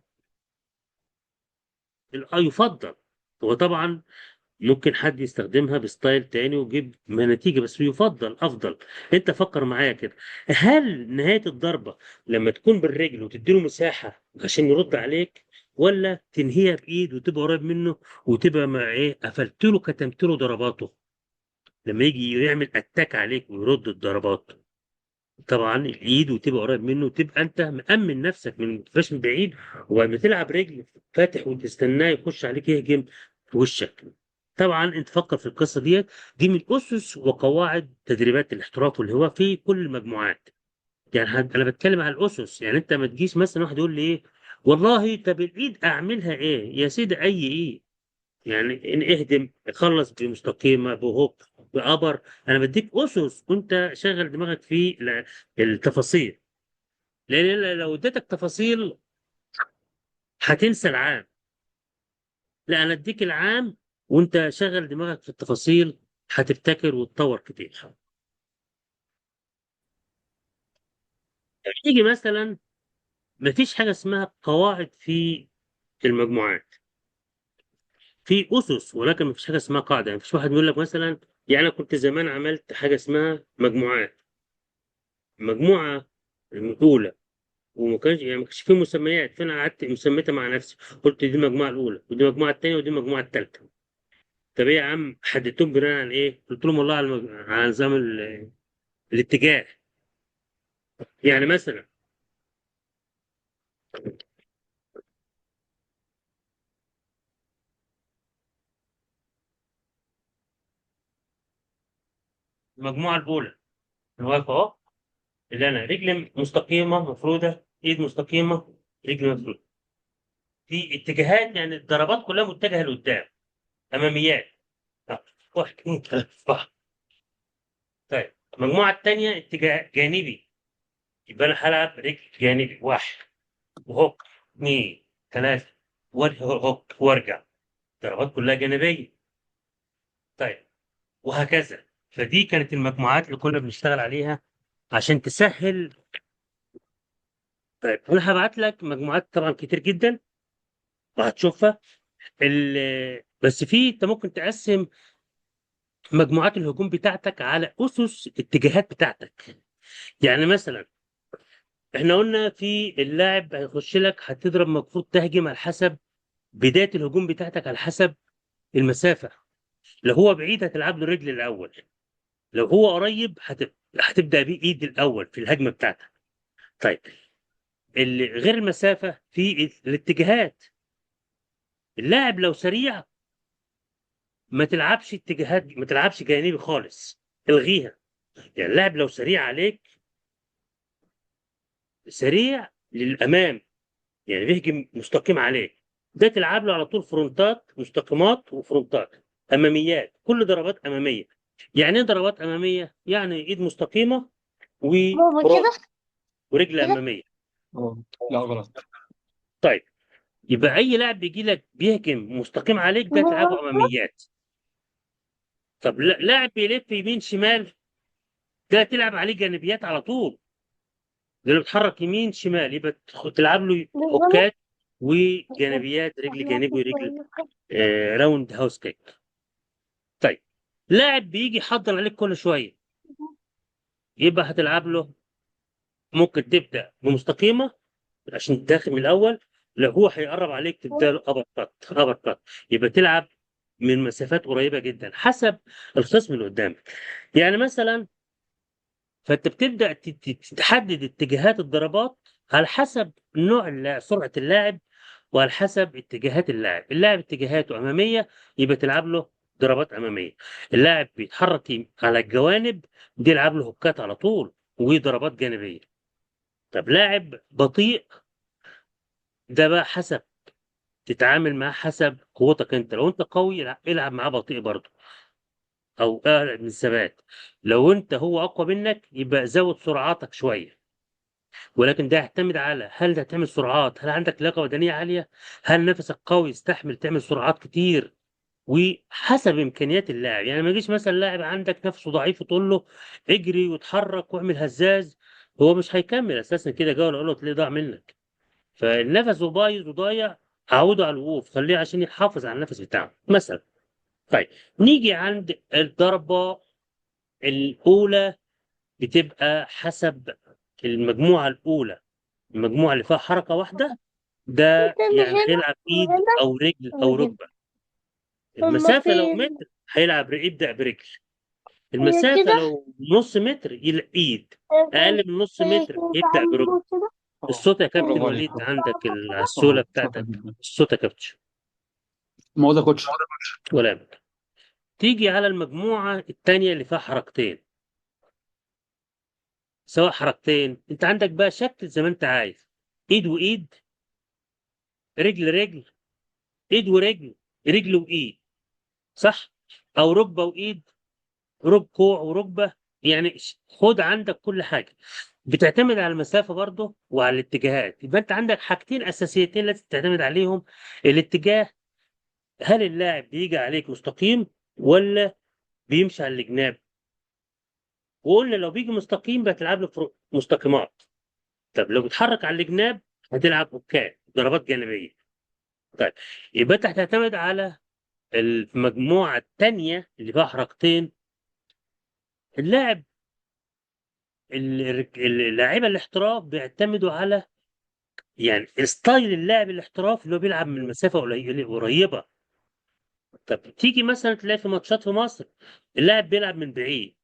يفضل، هو طبعا ممكن حد يستخدمها ب style تاني ويجيب نتيجة، بس يفضل افضل انت فكر معايا كده، هل نهاية الضربة لما تكون بالرجل وتديله مساحة عشان يرد عليك، ولا تنهيها بايد وتبقى قريب منه وتبقى مع ايه، قفلت له كتمت له ضرباته لما يجي يعمل attack عليك ويرد الضربات؟ طبعا الايد وتبقى قريب منه وتبقى انت مأمن نفسك من ما تبقاش من بعيد، ولما تلعب رجل فاتح وتستناه يخش عليك يهجم في وشك. طبعا انت فكر في القصة ديت، دي من اسس وقواعد تدريبات الاحتراف والهواء في كل المجموعات. يعني انا بتكلم على الاسس، يعني انت ما تجيش مثلا واحد يقول لي ايه والله طب الايد اعملها ايه يا سيدي، اي ايه يعني، ان اهدم خلص بمستقيمه ب hook ب upper، انا بديك اسس وانت شغل دماغك في التفاصيل، لان لو اديتك تفاصيل هتنسى العام. لا انا اديك العام وانت شغل دماغك في التفاصيل، هتبتكر وتطور كتير. يجي مثلا مفيش حاجة اسمها قواعد في المجموعات، في اسس ولكن مفيش حاجة اسمها قاعدة. يعني مفيش واحد بيقول لك مثلا، يعني انا كنت زمان عملت حاجة اسمها مجموعات، مجموعة الاولى وما كانش يعني ما كانش في مسميات، فانا قعدت مسميتها مع نفسي، قلت دي المجموعة الاولى ودي المجموعة الثانية ودي المجموعة الثالثة. طب ايه يا عم حددتهم بناء على ايه؟ قلت لهم والله على نظام الاتجاه. يعني مثلا المجموعة الاولى اللي واقفة اهو، اللي انا رجل مستقيمة مفروده، ايد مستقيمة، رجل مفروده، في اتجاهات، يعني الضربات كلها متجهة لقدام، اماميات. 1 2 3 4. طيب المجموعة الثانية اتجاه جانبي، يبقى انا هلعب رجل جانبي 1 و hook 2 3 hook وارجع، ضربات كلها جانبيه. طيب وهكذا. فدي كانت المجموعات اللي كنا بنشتغل عليها عشان تسهل. طيب انا هبعت لك مجموعات طبعا كتير جدا وهتشوفها، بس في انت ممكن تقسم مجموعات الهجوم بتاعتك على اسس اتجاهات بتاعتك. يعني مثلا احنا قلنا في اللاعب هيخش لك هتضرب، المفروض تهجم على حسب بداية الهجوم بتاعتك، على حسب المسافة. لو هو بعيد هتلعب له رجل الاول، لو هو قريب هتبدا بيه ايد الاول في الهجمة بتاعتك. طيب اللي غير المسافة في الاتجاهات، اللاعب لو سريع ما تلعبش اتجاهات، ما تلعبش جانبي خالص، الغيها. يعني اللاعب لو سريع عليك، سريع للامام، يعني بيهجم مستقيم عليك، ده تلعب له على طول فرونتات مستقيمات وفرونتات اماميات، كل ضربات امامية. يعني ايه ضربات امامية؟ يعني ايد مستقيمة بابا كده ورجل كده امامية. لا غلط. طيب يبقى اي لاعب بيجي لك بيهجم مستقيم عليك ده تلعبه اماميات. طب لاعب بيلف يمين شمال ده تلعب عليه جانبيات على طول، لانه بيتحرك يمين شمال، يبقى تلعب له هوكات وجانبيات، رجل جانبي ورجل round house kick. طيب لاعب بيجي يحضر عليك كل شوية، يبقى هتلعب له، ممكن تبدا بمستقيمه عشان تداخل من الاول، لو هو هيقرب عليك تبدا له uppercut، uppercut، يبقى تلعب من مسافات قريبه جدا حسب الخصم اللي قدامك. يعني مثلا فانت بتبدا تحدد اتجاهات الضربات على حسب نوع سرعة اللاعب وعلى حسب اتجاهات اللاعب. اللاعب اتجاهاته امامية يبقى تلعب له ضربات امامية، اللاعب بيتحرك على الجوانب دي يلعب له هوكات على طول وضربات جانبيه. طب لاعب بطيء ده بقى حسب تتعامل معاه حسب قوتك انت، لو انت قوي العب معاه بطيء برضه او اعلى من الثبات، لو انت هو اقوى منك يبقى زود سرعاتك شوية، ولكن ده يعتمد على هل ده هتعمل سرعات، هل عندك لياقه بدنية عالية، هل نفسك قوي يستحمل تعمل سرعات كتير، وحسب امكانيات اللاعب. يعني ما يجيش مثلا لاعب عندك نفسه ضعيف وتقول له اجري وتحرك واعمل هزاز، هو مش هيكمل اساسا كده جولة اقول له تلاقيه ضاع منك. فالنفس بايظ وضايع، عوده على الوقوف، خليه عشان يحافظ على النفس بتاعه مثلا. طيب نيجي عند الضربة الاولى، بتبقى حسب المجموعة الاولى، المجموعة اللي فيها حركة واحدة، ده كان يعني هنا هيلعب ايد وهنا او رجل او وهنا. ركبه. هما المسافة لو فين؟ متر هيلعب يبدا برجل، هي المسافة كده لو نص متر ايد، اقل من نص هي متر كده يبدا بركبه. عمو كده. الصوت يا كابتن برافو وليد عليك. عندك العسوله اه شاطر بتاعتك، جدا. الصوت يا كابتن مؤاخذة يا كوتش. ولا يهمك. تيجي على المجموعة الثانية اللي فيها حركتين، سواء حركتين انت عندك بقى شكل زي ما انت عايز، ايد وايد، رجل رجل، ايد ورجل، رجل وايد، صح؟ او ركبه وايد، ركب كوع وركبه، يعني خد عندك كل حاجة. بتعتمد على المسافة برضه وعلى الاتجاهات. يبقى انت عندك حاجتين اساسيتين لازم تعتمد عليهم، الاتجاه، هل اللاعب بيجي عليك مستقيم ولا بيمشي على الجناب؟ وقلنا لو بيجي مستقيم بتلعب له مستقيمات. طب لو بيتحرك على الجناب هتلعب هوكات، ضربات جانبيه. طيب يبقى انت هتعتمد على المجموعة الثانية اللي فيها حركتين. اللاعب اللاعيبه الاحتراف بيعتمدوا على يعني style اللاعب الاحتراف اللي هو بيلعب من مسافة قريبه. طب تيجي مثلا تلاقي في ماتشات في مصر اللاعب بيلعب من بعيد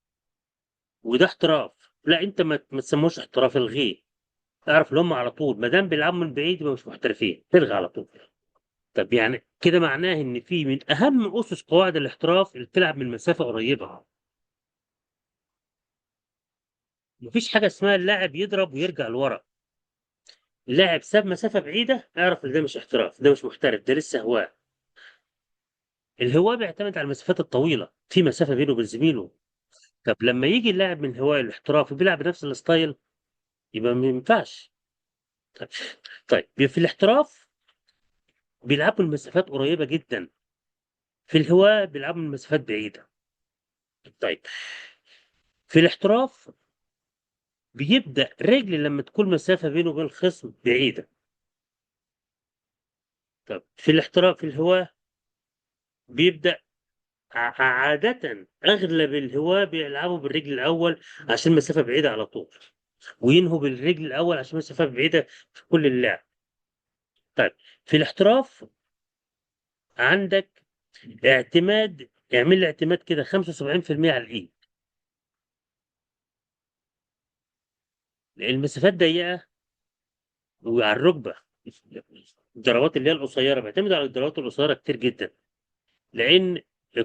وده احتراف، لا انت ما تسموش احتراف، الغيه. اعرف اللي هم على طول ما دام بيلعبوا من بعيد يبقى مش محترفين، تلغي على طول. طب يعني كده معناه ان في من اهم اسس قواعد الاحتراف اللي بتلعب من مسافة قريبه. مفيش حاجة اسمها اللاعب يضرب ويرجع لورا. اللاعب ساب مسافة بعيدة، اعرف ان ده مش احتراف، ده مش محترف، ده لسه هواه. الهواه بيعتمد على المسافات الطويلة، في مسافة بينه وبين زميله. طب لما يجي اللاعب من هواه الاحتراف وبيلعب بنفس ال style يبقى ما ينفعش. طيب في الاحتراف بيلعبوا المسافات قريبه جدا، في الهواه بيلعبوا المسافات بعيدة. طيب في الاحتراف بيبدأ رجل لما تكون مسافة بينه وبين الخصم بعيدة. طب في الاحتراف في الهواه بيبدأ عادة أغلب الهواه بيلعبوا بالرجل الأول عشان مسافة بعيدة على طول، وينهوا بالرجل الأول عشان مسافة بعيدة في كل اللعب. طيب في الاحتراف عندك اعتماد، اعمل لي اعتماد كده 75% على الإيد، المسافات ضيقة وعلى الركبة، الضربات اللي هي القصيرة بيعتمد على الضربات القصيرة كتير جدا، لأن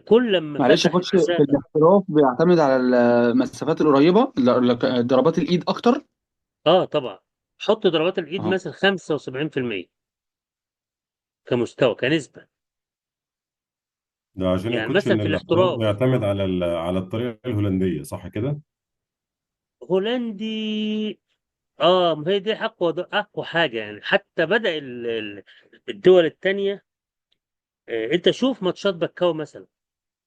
كل لما معلش يا فتح كوتش، في المسافة. الاحتراف بيعتمد على المسافات القريبة، ضربات الايد اكتر. اه طبعا، حط ضربات الإيد اه مثلا 75% كمستوى كنسبة. ده عشان يا يعني كوتش مثلا ان في الاحتراف الاحتراف بيعتمد على على الطريقة الهولندية، صح كده؟ هولندي، اه ما هي دي اقوى اقوى حاجة يعني. حتى بدأ الدول التانية، انت شوف ماتشات بكاو مثلا،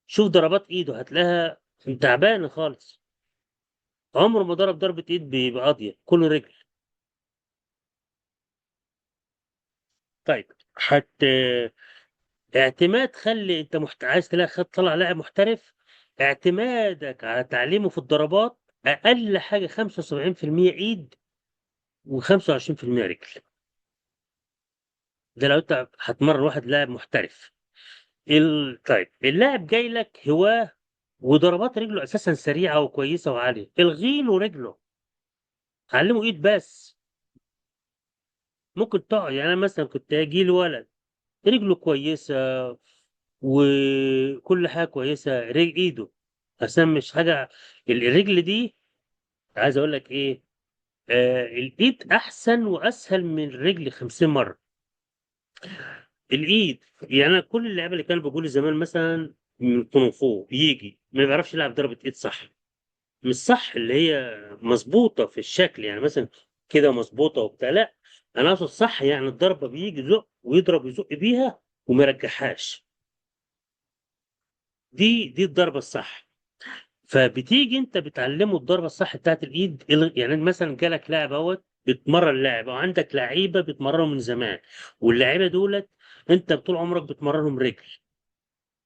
شوف ضربات ايده هتلاقيها تعبانة خالص، عمره ما ضرب ضربة ايد بقاضية، كله رجل. طيب حتى اعتماد، خلي انت عايز تلاقي خد طلع لاعب محترف، اعتمادك على تعليمه في الضربات اقل حاجة 75% ايد و25% رجل. ده لو انت هتمرن واحد لاعب محترف. طيب اللاعب جاي لك هواه وضربات رجله اساسا سريعة وكويسة وعاليه، الغي له رجله، علمه ايد بس. ممكن تقعد يعني، انا مثلا كنت اجي لي ولد رجله كويسة وكل حاجة كويسة، رجل ايده اصلا مش حاجة، الرجل دي عايز اقول لك ايه، الايد احسن واسهل من الرجل 50 مرة. الايد يعني انا كل اللعيبة اللي كانوا بيقولوا زمان مثلا من كونغ فو يجي ما بيعرفش يلعب ضربه ايد صح، مش صح اللي هي مظبوطة في الشكل، يعني مثلا كده مظبوطة وبتاع، لا انا اقصد صح يعني الضربة بيجي يزق ويضرب يزق بيها وما يرجعهاش، دي الضربة الصح. فبتيجي انت بتعلمه الضربة الصح بتاعت الايد. يعني مثلا جالك لاعب اهوت بتمرن لاعب، او عندك لعيبة بتمرنهم من زمان، واللعيبة دولت انت طول عمرك بتمرنهم رجل،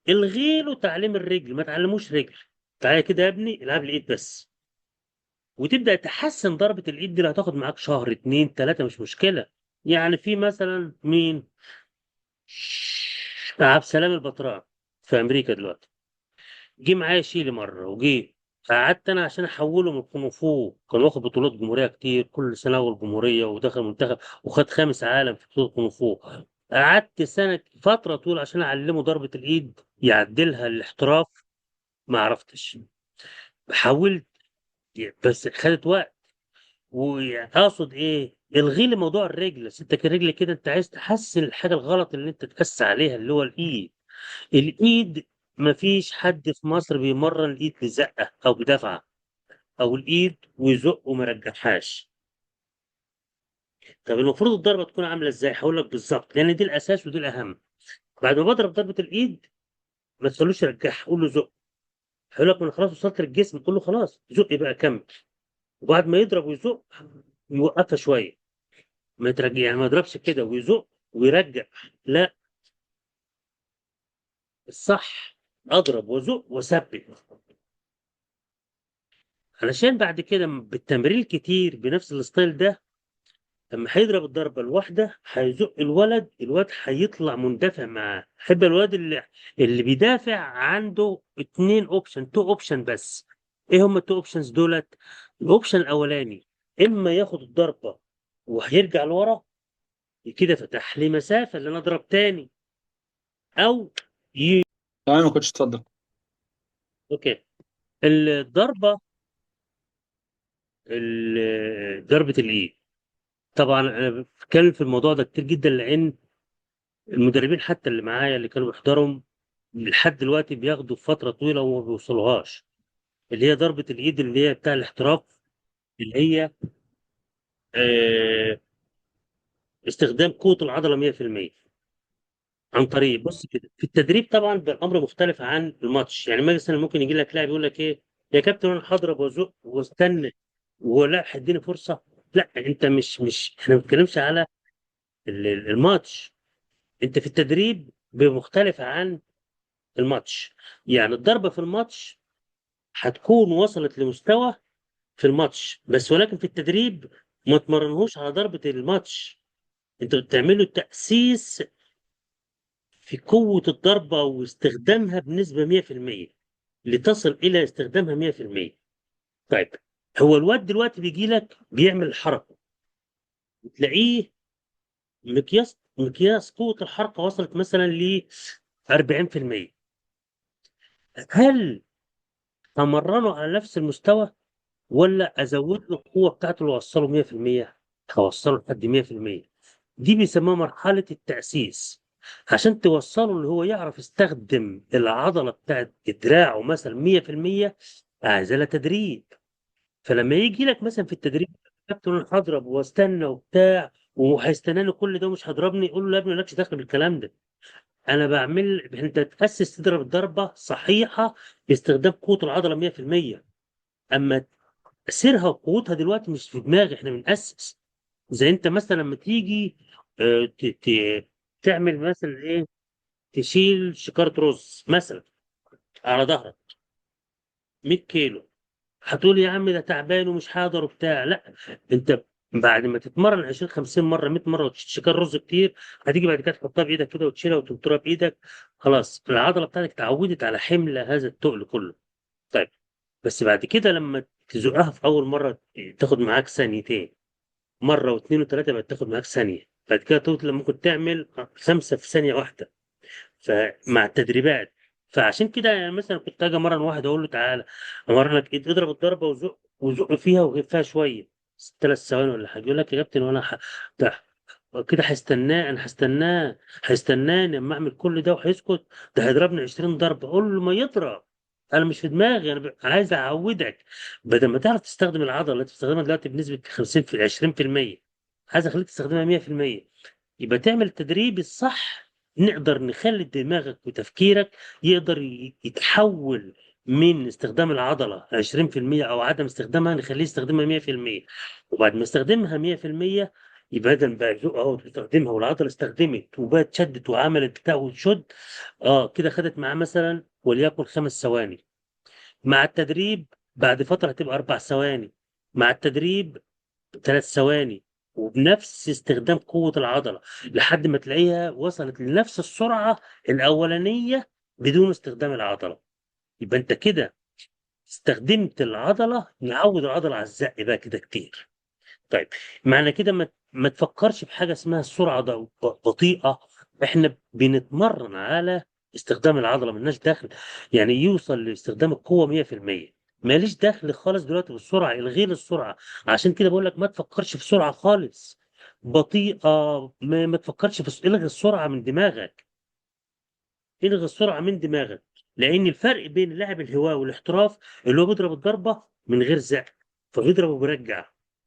الغي له تعليم الرجل، ما تعلموش رجل. تعالى كده يا ابني العب لي ايد بس، وتبدا تحسن ضربه الايد دي اللي هتاخد معاك شهر اتنين تلاتة مش مشكلة. يعني في مثلا مين؟ عبد السلام البطراء في امريكا دلوقتي، جه معايا شيلي مرة وجه، قعدت انا عشان احوله من الكونغ فو، كان واخد بطولات جمهورية كتير كل سنة اول جمهورية، ودخل منتخب وخد خامس عالم في بطوله كونغ فو. قعدت سنة فترة طول عشان اعلمه ضربه الايد يعدلها الاحتراف، ما عرفتش. حاولت بس خدت وقت. واقصد ايه؟ الغي لي موضوع الرجل، بس انت كرجل كده انت عايز تحسن الحاجة الغلط اللي انت تقس عليها اللي هو الايد. الايد مفيش حد في مصر بيمرن الايد بزقه او بدفعه، او الايد ويزق وما يرجعهاش. طب المفروض الضربة تكون عامله ازاي؟ هقول لك بالظبط، لان دي الاساس ودي الاهم. بعد ما بضرب ضربه الايد ما تخلوش يرجعها، قول له زق. هيقول لك ما انا خلاص وصلت للجسم، قول له خلاص زق بقى كمل. وبعد ما يضرب ويزق يوقفها شوية، ما يترجع، يعني ما يضربش كده ويزق ويرجع، لا الصح اضرب وازق واثبت، علشان بعد كده بالتمرين كتير بنفس ال style ده لما هيضرب الضربة الواحدة هيزق الولد، الواد هيطلع مندفع معاه. حب الواد اللي بيدافع عنده اتنين option، two option بس. ايه هم ال two options دولت؟ ال option الاولاني اما ياخد الضربة وهيرجع لورا كده فتح لي مسافة اللي انا اضرب تاني، او تمام يا coach، اتفضل. okay الضربة ضربه الايد. طبعا انا بتكلم في الموضوع ده كتير جدا، لان المدربين حتى اللي معايا اللي كانوا بيحضروا لحد دلوقتي بياخدوا فترة طويلة وما بيوصلوهاش، اللي هي ضربه الايد اللي هي بتاع الاحتراف، اللي هي آه، استخدام قوة العضلة 100% عن طريق بص كده في التدريب. طبعا بالامر مختلف عن الماتش، يعني مثلا ممكن يجي لك لاعب يقول لك ايه يا كابتن انا هضرب وازق واستنى ولا هيديني فرصة. لا انت مش احنا ما بنتكلمش على الماتش، انت في التدريب بمختلف عن الماتش. يعني الضربة في الماتش هتكون وصلت لمستوى في الماتش بس، ولكن في التدريب ما تمرنهوش على ضربه الماتش، انت بتعمله تأسيس في قوة الضربة واستخدامها بنسبة 100% لتصل إلى استخدامها 100%. طيب هو الواد دلوقتي بيجي لك بيعمل الحركة، وتلاقيه مقياس قوة الحركة وصلت مثلا ل 40%. هل همرنه على نفس المستوى ولا أزود له القوة بتاعته اللي أوصله 100%؟ هوصله لحد 100%. دي بيسموها مرحلة التأسيس، عشان توصله اللي هو يعرف يستخدم العضلة بتاعت دراعه مثلا 100%، عايزة لها تدريب. فلما يجي لك مثلا في التدريب كابتن انا هضرب واستنى وبتاع وهيستناني كل ده ومش هضربني، قول له يا ابني مالكش دخل بالكلام ده، انا بعمل انت تاسس تضرب الضربة صحيحه باستخدام قوة العضلة 100%. اما سيرها وقوتها دلوقتي مش في دماغي، احنا بنأسس. زي انت مثلا لما تيجي تعمل مثلا ايه، تشيل شكاره رز مثلا على ظهرك 100 كيلو، هتقول يا عم ده تعبان ومش حاضر وبتاع. لا انت بعد ما تتمرن 20 50 مرة 100 مرة وتشيل شكار رز كتير، هتيجي بعد كده تحطها بايدك كده وتشيلها وتنطرها بايدك، خلاص العضلة بتاعتك اتعودت على حمل هذا التقل كله. طيب بس بعد كده لما تزقها في اول مرة تاخد معاك ثانيتين، مرة واثنين وثلاثة بقت تاخد معاك ثانية، بعد كده توصل ممكن تعمل 5 في ثانية واحدة. فمع التدريبات، فعشان كده يعني مثلا كنت اجي امرن واحد اقول له تعالى امرنك ايد، اضرب الضربة وزق وزق فيها وغفها شوية 3 ثواني ولا حاجة، يقول لك يا كابتن وانا ده كده هستناه، انا هستناه، هيستناني اما اعمل كل ده وهيسكت، ده هيضربني 20 ضربه. اقول له ما يضرب، انا مش في دماغي، انا عايز اعودك بدل ما تعرف تستخدم العضلة اللي بتستخدمها دلوقتي بنسبة 50 في 20%، عايز اخليك تستخدمها 100%. يبقى تعمل التدريب الصح، نقدر نخلي دماغك وتفكيرك يقدر يتحول من استخدام العضلة 20% أو عدم استخدامها، نخليه يستخدمها 100%. وبعد ما يستخدمها 100% يبقى بدل بقى زق اهو تستخدمها، والعضله استخدمت وبقت شدت وعملت بتاع وتشد، كده خدت معاه مثلا وليكن 5 ثواني. مع التدريب بعد فترة هتبقى 4 ثواني، مع التدريب 3 ثواني، وبنفس استخدام قوة العضلة لحد ما تلاقيها وصلت لنفس السرعة الاولانية بدون استخدام العضلة. يبقى انت كده استخدمت العضلة، نعود العضلة على الزق بقى كده كتير. طيب معنى كده ما تفكرش في حاجة اسمها السرعة ده بطيئه، احنا بنتمرن على استخدام العضلة، ملناش دخل يعني يوصل لاستخدام القوة 100%، ماليش دخل خالص دلوقتي بالسرعة، الغي السرعة. عشان كده بقول لك ما تفكرش في سرعة خالص بطيئه، ما تفكرش في الغي السرعة من دماغك، الغي السرعة من دماغك. لان الفرق بين اللاعب الهواء والاحتراف اللي هو بيضرب الضربة من غير زق، فبيضرب وبيرجع،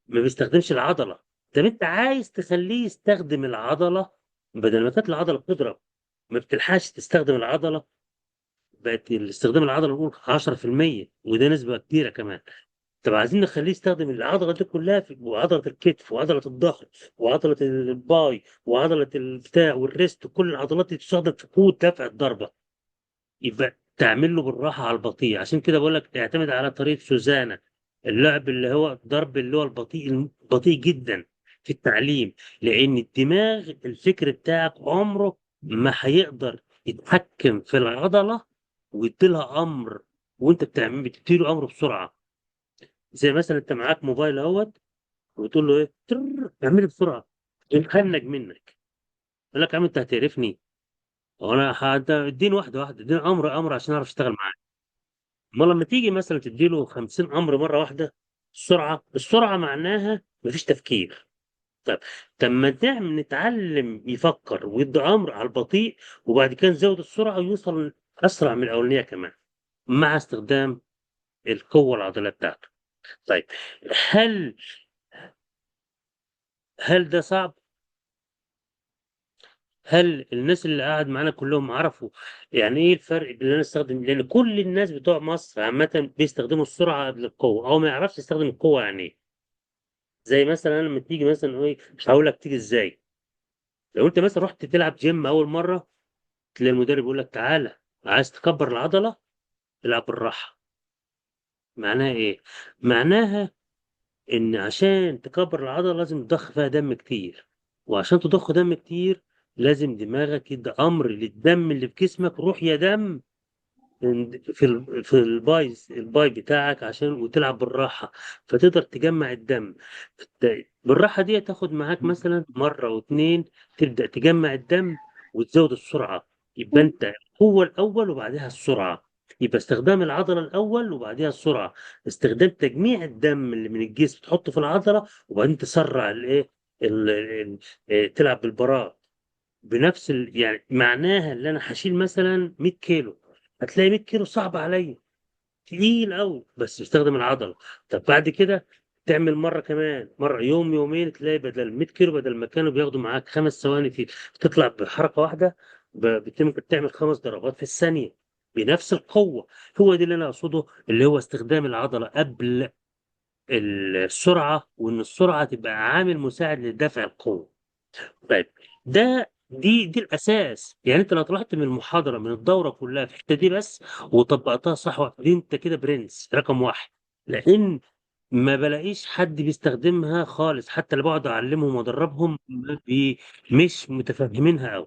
ما بيستخدمش العضلة. طب انت عايز تخليه يستخدم العضلة، بدل ما كانت العضلة بتضرب ما بتلحقش تستخدم العضلة، بقت استخدام العضلة نقول 10%، وده نسبه كبيرة كمان. طب عايزين نخليه يستخدم العضلة دي كلها، في وعضله الكتف وعضله الظهر وعضله ال bi وعضله البتاع وال wrist، وكل العضلات دي تستخدم في قوة دفع الضربة. يبقى تعمل له بالراحة على البطيء. عشان كده بقول لك اعتمد على طريقه سوزانا، اللعب اللي هو الضرب اللي هو البطيء، البطيء جدا في التعليم، لان الدماغ الفكر بتاعك عمره ما هيقدر يتحكم في العضلة ويديلها امر، وانت بتعمل بتديله امر بسرعة. زي مثلا انت معاك موبايل اهوت وتقول له ايه، اعمله بسرعة، يتخنج منك، يقول لك يا عم انت هتقرفني، هو انا اديني واحدة واحدة، اديني امر امر عشان اعرف اشتغل معاك. امال لما تيجي مثلا تديله 50 امر مرة واحدة، السرعة، السرعة معناها مفيش تفكير. طب ما نعمل نتعلم يفكر ويدي امر على البطيء، وبعد كده نزود السرعة ويوصل اسرع من الاولانية كمان، مع استخدام القوة العضلية بتاعته. طيب هل ده صعب؟ هل الناس اللي قاعد معانا كلهم عرفوا يعني ايه الفرق بين انا استخدم؟ لان كل الناس بتوع مصر عامة بيستخدموا السرعة قبل القوة، او ما يعرفش يستخدم القوة يعني ايه. زي مثلا لما تيجي مثلا ايه، مش هقول لك تيجي ازاي، لو انت مثلا رحت تلعب جيم اول مرة، تلاقي المدرب يقول لك تعالى عايز تكبر العضلة العب بالراحة. معناها ايه؟ معناها ان عشان تكبر العضلة لازم تضخ فيها دم كتير، وعشان تضخ دم كتير لازم دماغك يدي امر للدم اللي في جسمك، روح يا دم في ال bi بتاعك عشان وتلعب بالراحة، فتقدر تجمع الدم بالراحة دي. تاخد معاك مثلا مرة واتنين تبدا تجمع الدم وتزود السرعة. يبقى انت القوة الاول وبعدها السرعة، يبقى استخدام العضلة الاول وبعدها السرعة، استخدام تجميع الدم اللي من الجسم تحطه في العضلة وبعدين تسرع الايه تلعب بالبراء بنفس يعني معناها اللي انا هشيل مثلا 100 كيلو، هتلاقي 100 كيلو صعب عليا تقيل قوي، بس استخدم العضلة. طب بعد كده تعمل مرة كمان، مرة يوم يومين، تلاقي بدل 100 كيلو بدل ما كانوا بياخدوا معاك 5 ثواني في تطلع بحركة واحدة، ممكن تعمل 5 ضربات في الثانية بنفس القوة. هو دي اللي انا اقصده، اللي هو استخدام العضلة قبل السرعة، وان السرعة تبقى عامل مساعد لدفع القوة. طيب ده دي الاساس. يعني انت لو طلعت من المحاضرة من الدورة كلها في الحتة دي بس وطبقتها صح، دي انت كده برنس رقم 1. لان ما بلاقيش حد بيستخدمها خالص، حتى اللي بقعد اعلمهم وادربهم مش متفاهمينها قوي.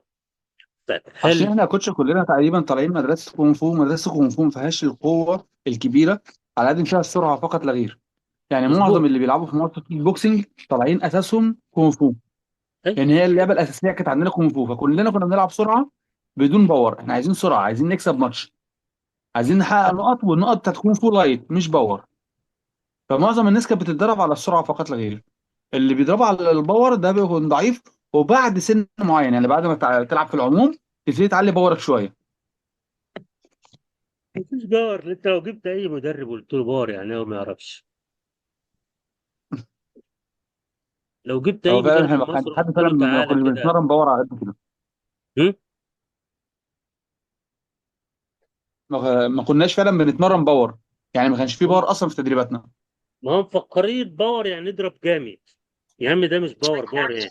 طيب عشان هل احنا يا coach كلنا تقريبا طالعين مدرسه كونغ فو، مدرسه كونغ فو ما فيهاش القوة الكبيرة، على قد ما فيها السرعة فقط لا غير. يعني معظم مظبوط. اللي بيلعبوا في مصر كيك بوكسنج طالعين اساسهم كونغ فو، أيوة. يعني هي اللعبة الاساسية كانت عندنا كونغ فو، فكلنا كنا بنلعب سرعة بدون power. احنا عايزين سرعة، عايزين نكسب ماتش، عايزين نحقق نقط، والنقط بتاعت كونغ فو light مش power. فمعظم الناس كانت بتتدرب على السرعة فقط لا غير. اللي بيضرب على ال power ده بيكون ضعيف، وبعد سن معين يعني بعد ما تلعب في العموم تبتدي تعلي power ك شوية. مفيش power. انت لو جبت اي مدرب وقلت له power يعني هو ما يعرفش. لو جبت هو اي فعلا مدرب احنا في ما كانش مصر حد وقلت فعلا له ما تعالى كناش كده، بنتمرن power على قد كده. هم؟ ما كناش فعلا بنتمرن power، يعني ما كانش في هم power اصلا في تدريباتنا. ما هم مفكرين power يعني نضرب جامد. يا عم ده مش power، power ايه؟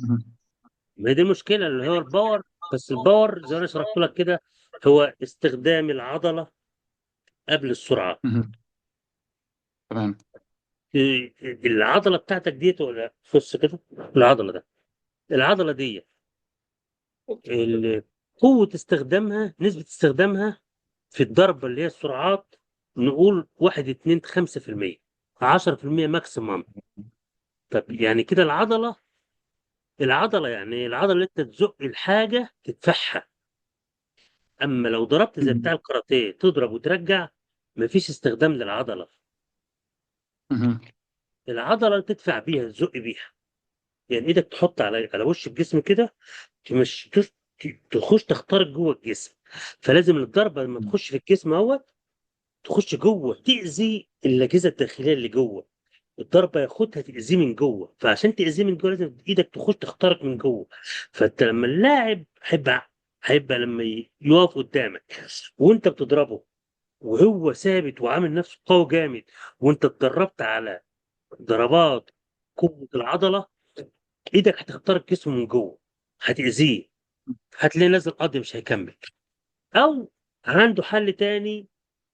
مهم. ما هي دي المشكلة اللي هو ال power. بس ال power زي ما انا شرحت لك كده هو استخدام العضلة قبل السرعة. مهم. تمام. إيه، العضلة بتاعتك ديت، ولا بص كده العضلة ده، العضلة دي قوة استخدامها، نسبه استخدامها في الضربة اللي هي السرعات، نقول 1 2 5%، 10% maximum. طب يعني كده العضلة، العضلة يعني العضلة اللي انت تزق الحاجة تدفعها. اما لو ضربت زي بتاع مهم. الكاراتيه تضرب وترجع، مفيش استخدام للعضله. مهم. العضلة تدفع بيها، تزق بيها، يعني ايدك تحط على وش الجسم كده، تمش تخش تخترق جوه الجسم. فلازم الضربة لما تخش في الجسم اهوت تخش جوه، تاذي الاجهزة الداخلية اللي جوه. الضربة ياخدها تاذيه من جوه، فعشان تاذيه من جوه لازم ايدك تخش تخترق من جوه. فانت لما اللاعب هيبقى لما يقف قدامك وانت بتضربه وهو ثابت وعامل نفسه قوي جامد، وانت اتدربت على ضربات قوة العضلة، ايدك هتخترق جسمه من جوه، هتاذيه، هتلاقيه نازل قاضي مش هيكمل. او عنده حل تاني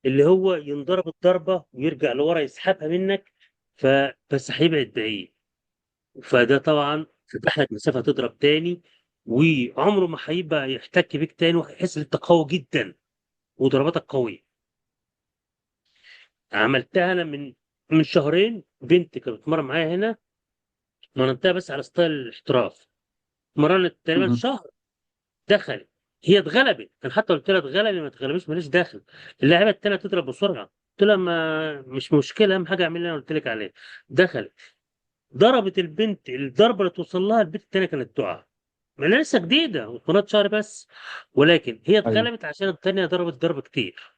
اللي هو ينضرب الضربة ويرجع لورا يسحبها منك، فبس هيبعد بعيد. فده طبعا فتح لك مسافة تضرب تاني، وعمره ما هيبقى يحتك بيك تاني، وهيحس ان انت قوي جدا وضرباتك قوية. عملتها انا من شهرين، بنت كانت بتتمرن معايا هنا، مرنتها بس على style الاحتراف، مرنت تقريبا مهم. شهر، دخلت هي اتغلبت. انا حتى قلت لها اتغلبي ما اتغلبيش ماليش داخل. اللاعيبه التانية تضرب بسرعة، قلت لها ما مش مشكلة، اهم حاجة اعمل اللي انا قلت لك عليه. دخلت ضربت البنت، الضربة اللي توصل لها البنت التانية كانت تقع، ما أنا لسه جديدة واتمرنت شهر بس، ولكن هي ايوه. اتغلبت عشان التانية ضربت ضربه كتير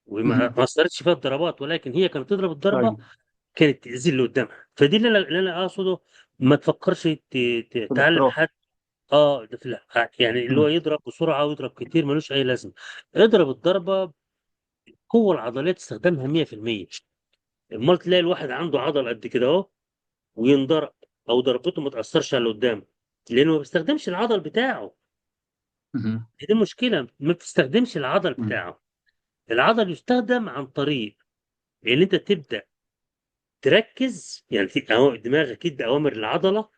وما مهم. ما اثرتش فيها الضربات، ولكن هي كانت تضرب الضربة ايوه. كانت تاذي اللي قدامها. فدي اللي انا اقصده، ما تفكرش في تعلم الاحتراف. حد. اه ده في يعني اللي هو مهم. يضرب بسرعة ويضرب كتير ملوش اي لازمه. اضرب الضربة القوة العضلية تستخدمها 100%. امال تلاقي الواحد عنده عضل قد كده اهو وينضرب، او ضربته ما تاثرش على اللي قدامه، لانه ما بيستخدمش العضل بتاعه. مهم. دي المشكلة، ما بتستخدمش العضل مهم. بتاعه. العضل يستخدم عن طريق ان انت تبدا تركز، يعني دماغك يدي اوامر للعضله،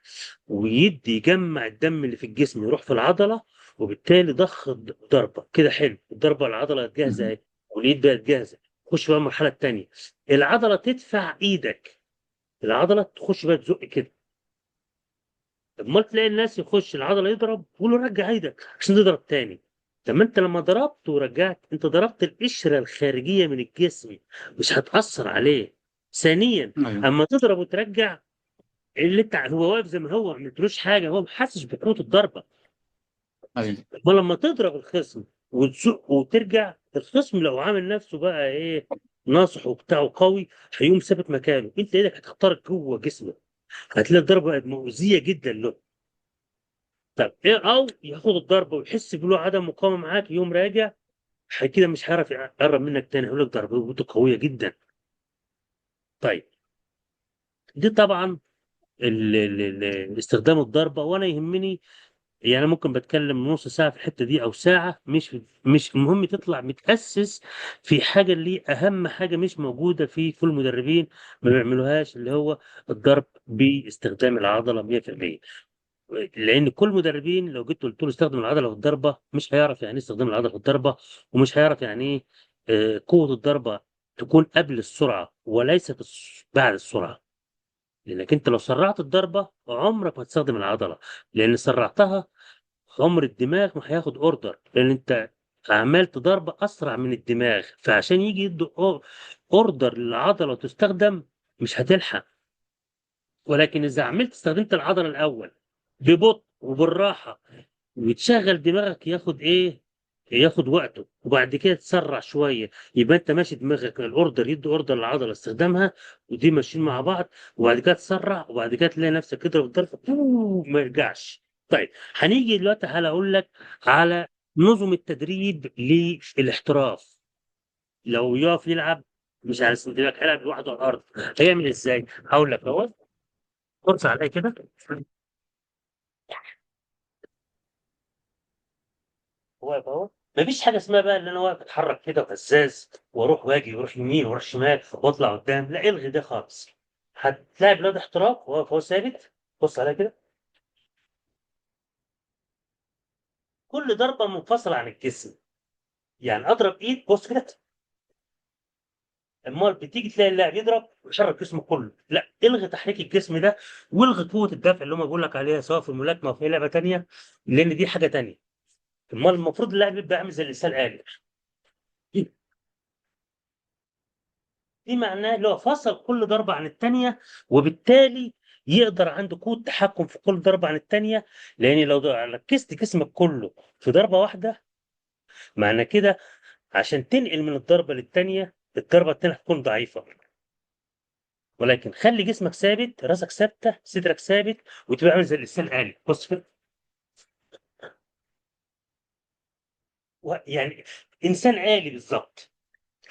ويدي يجمع الدم اللي في الجسم يروح في العضلة، وبالتالي ضخ الضربة كده. حلو، الضربة العضلة جاهزة مهم. اهي، والايد بقت جاهزة. خش بقى المرحلة الثانية، العضلة تدفع ايدك، العضلة تخش بقى تزق كده. امال تلاقي الناس يخش العضلة يضرب يقول له رجع ايدك عشان تضرب تاني. طب ما انت لما ضربت ورجعت انت ضربت القشرة الخارجية من الجسم، مش هتاثر عليه. ثانيا، ايوه. اما تضرب وترجع، اللي انت هو واقف زي ما هو، ما عملتلوش حاجة، هو ما حاسش بقوة الضربة. ايوه. امال لما تضرب الخصم وتزق وترجع، الخصم لو عامل نفسه بقى ايه ناصح وبتاعه قوي، هيقوم ثابت مكانه، انت ايدك هتخترق جوه جسمه، هتلاقي الضربة بقت مؤذية جدا له. طب ايه، او ياخد الضربة ويحس بله عدم مقاومة معاك، يقوم راجع كده مش هيعرف يقرب منك تاني، هيقول لك ضربته قوية جدا. طيب دي طبعا استخدام الضربة. وانا يهمني يعني ممكن بتكلم نص ساعة في الحتة دي او ساعة، مش المهم تطلع متاسس في حاجة اللي اهم حاجة مش موجودة في كل المدربين ما بيعملوهاش، اللي هو الضرب باستخدام العضلة 100%. لان كل المدربين لو جيت قلت له استخدم العضلة في الضربة مش هيعرف يعني ايه استخدام العضلة في الضربة، ومش هيعرف يعني ايه قوة الضربة تكون قبل السرعة وليست بعد السرعة. لانك انت لو سرعت الضربة عمرك ما تستخدم العضلة، لان سرعتها عمر الدماغ ما هياخد order، لان انت عملت ضربه اسرع من الدماغ، فعشان يجي يدي order للعضله تستخدم مش هتلحق. ولكن اذا عملت استخدمت العضلة الاول ببطء وبالراحه وتشغل دماغك ياخد ايه، ياخد وقته، وبعد كده تسرع شوية، يبقى انت ماشي دماغك ال order يدي order للعضله استخدامها، ودي ماشيين مع بعض، وبعد كده تسرع، وبعد كده تلاقي نفسك تضرب الضربة ما يرجعش. طيب هنيجي دلوقتي هل اقول لك على نظم التدريب للاحتراف. لو يقف يلعب مش على سندباك، هيلعب لوحده على الارض، هيعمل ازاي؟ هقول لك اهو. بص عليا كده، واقف اهو. مفيش حاجة اسمها بقى ان انا واقف اتحرك كده وهزاز واروح واجي واروح يمين واروح شمال واطلع قدام، لا الغي ده خالص. هتلاعب لاعب احتراف واقف اهو ثابت، بص عليا كده، كل ضربه منفصلة عن الجسم. يعني اضرب ايد، بص كده، امال بتيجي تلاقي اللاعب يضرب ويحرك جسمه كله، لا الغي تحريك الجسم ده والغي قوة الدفع اللي هم بيقول لك عليها سواء في الملاكمة او في لعبه ثانية، لان دي حاجة ثانية. امال المفروض اللاعب يبقى عامل زي الانسان الآلي. دي معناه اللي هو فصل كل ضربه عن الثانية، وبالتالي يقدر عنده قوة تحكم في كل ضربه عن الثانية. لان لو ركزت جسمك كله في ضربه واحدة، معنى كده عشان تنقل من الضربة للثانيه الضربة الثانية هتكون ضعيفة. ولكن خلي جسمك ثابت، راسك ثابتة، صدرك ثابت، وتبقى عامل زي الانسان الآلي. بص كده، يعني انسان آلي بالظبط.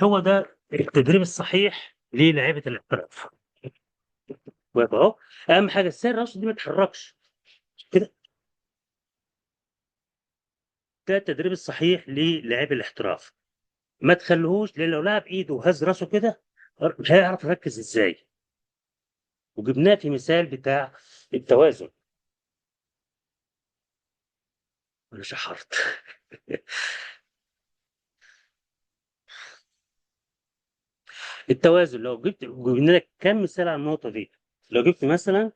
هو ده التدريب الصحيح للاعيبه الاحتراف. واقف اهو، اهم حاجة السير راسه دي ما تتحركش كده. ده التدريب الصحيح للاعيب الاحتراف. ما تخليهوش، لان لو لعب ايده وهز راسه كده مش هيعرف يركز ازاي. وجبناه في مثال بتاع التوازن. انا شحرت. التوازن لو جبنا لك كم مثال على النقطة دي. لو جبت مثلا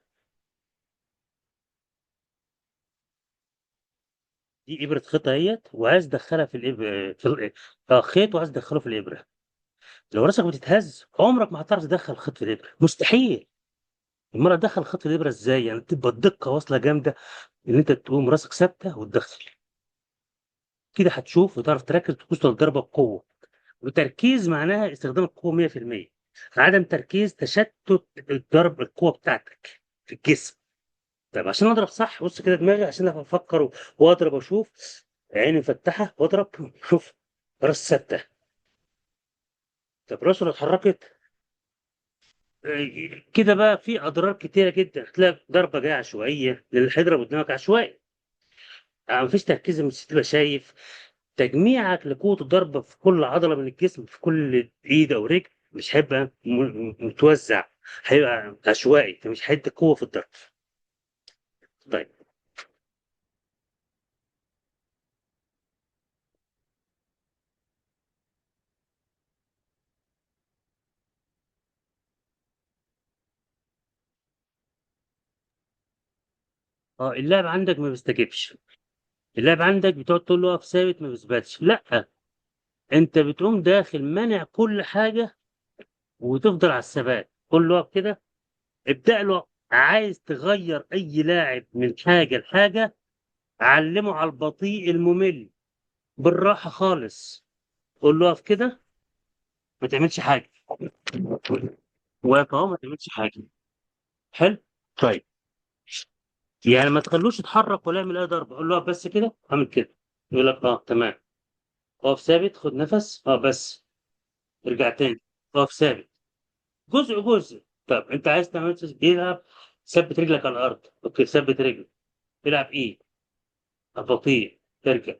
دي ابره خيط اهيت وعايز ادخلها في الابره، في خيط وعايز ادخله في الابره، لو راسك بتتهز عمرك ما هتعرف تدخل خيط في الابره، مستحيل. امال ادخل خيط في الابره ازاي؟ يعني تبقى الدقة واصله جامدة ان انت تقوم راسك ثابتة وتدخل كده، هتشوف وتعرف تركز وتوصل الضربة بقوة. وتركيز معناها استخدام القوة 100%، عدم تركيز تشتت الضرب القوة بتاعتك في الجسم. طيب عشان اضرب صح، بص كده دماغي عشان افكر واضرب واشوف، عيني مفتحة واضرب، شوف راس ثابتة. طب راسه لو اتحركت كده بقى في اضرار كتيرة جدا، هتلاقي ضربه جاية عشوائية، لان اللي هيضرب قدامك عشوائي، مفيش تركيز، مش هتبقى شايف. تجميعك لقوه الضربة في كل عضلة من الجسم في كل ايد او رجل مش هيبقى متوزع، هيبقى عشوائي، فمش هيدي قوة في الضرب. طيب اللاعب عندك ما بيستجيبش، اللاعب عندك بتقعد تقول له اقف ثابت ما بيثبتش، لا انت بتقوم داخل مانع كل حاجة وتفضل على الثبات. قول له اقف كده، ابدا له. عايز تغير اي لاعب من حاجة لحاجة علمه على البطيء الممل بالراحة خالص. قول له اقف كده، ما تعملش حاجة، واقف اهو ما تعملش حاجة. حلو. طيب يعني ما تخلوش يتحرك ولا يعمل اي ضربه، قول له اقف بس كده، اعمل كده، يقول لك تمام، اقف ثابت، خد نفس، بس ارجع تاني، اقف ثابت، جزء جزء. طب انت عايز تعمل بيلعب، ثبت رجلك على الارض، okay ثبت رجلك، العب ايه بطيء، ترجع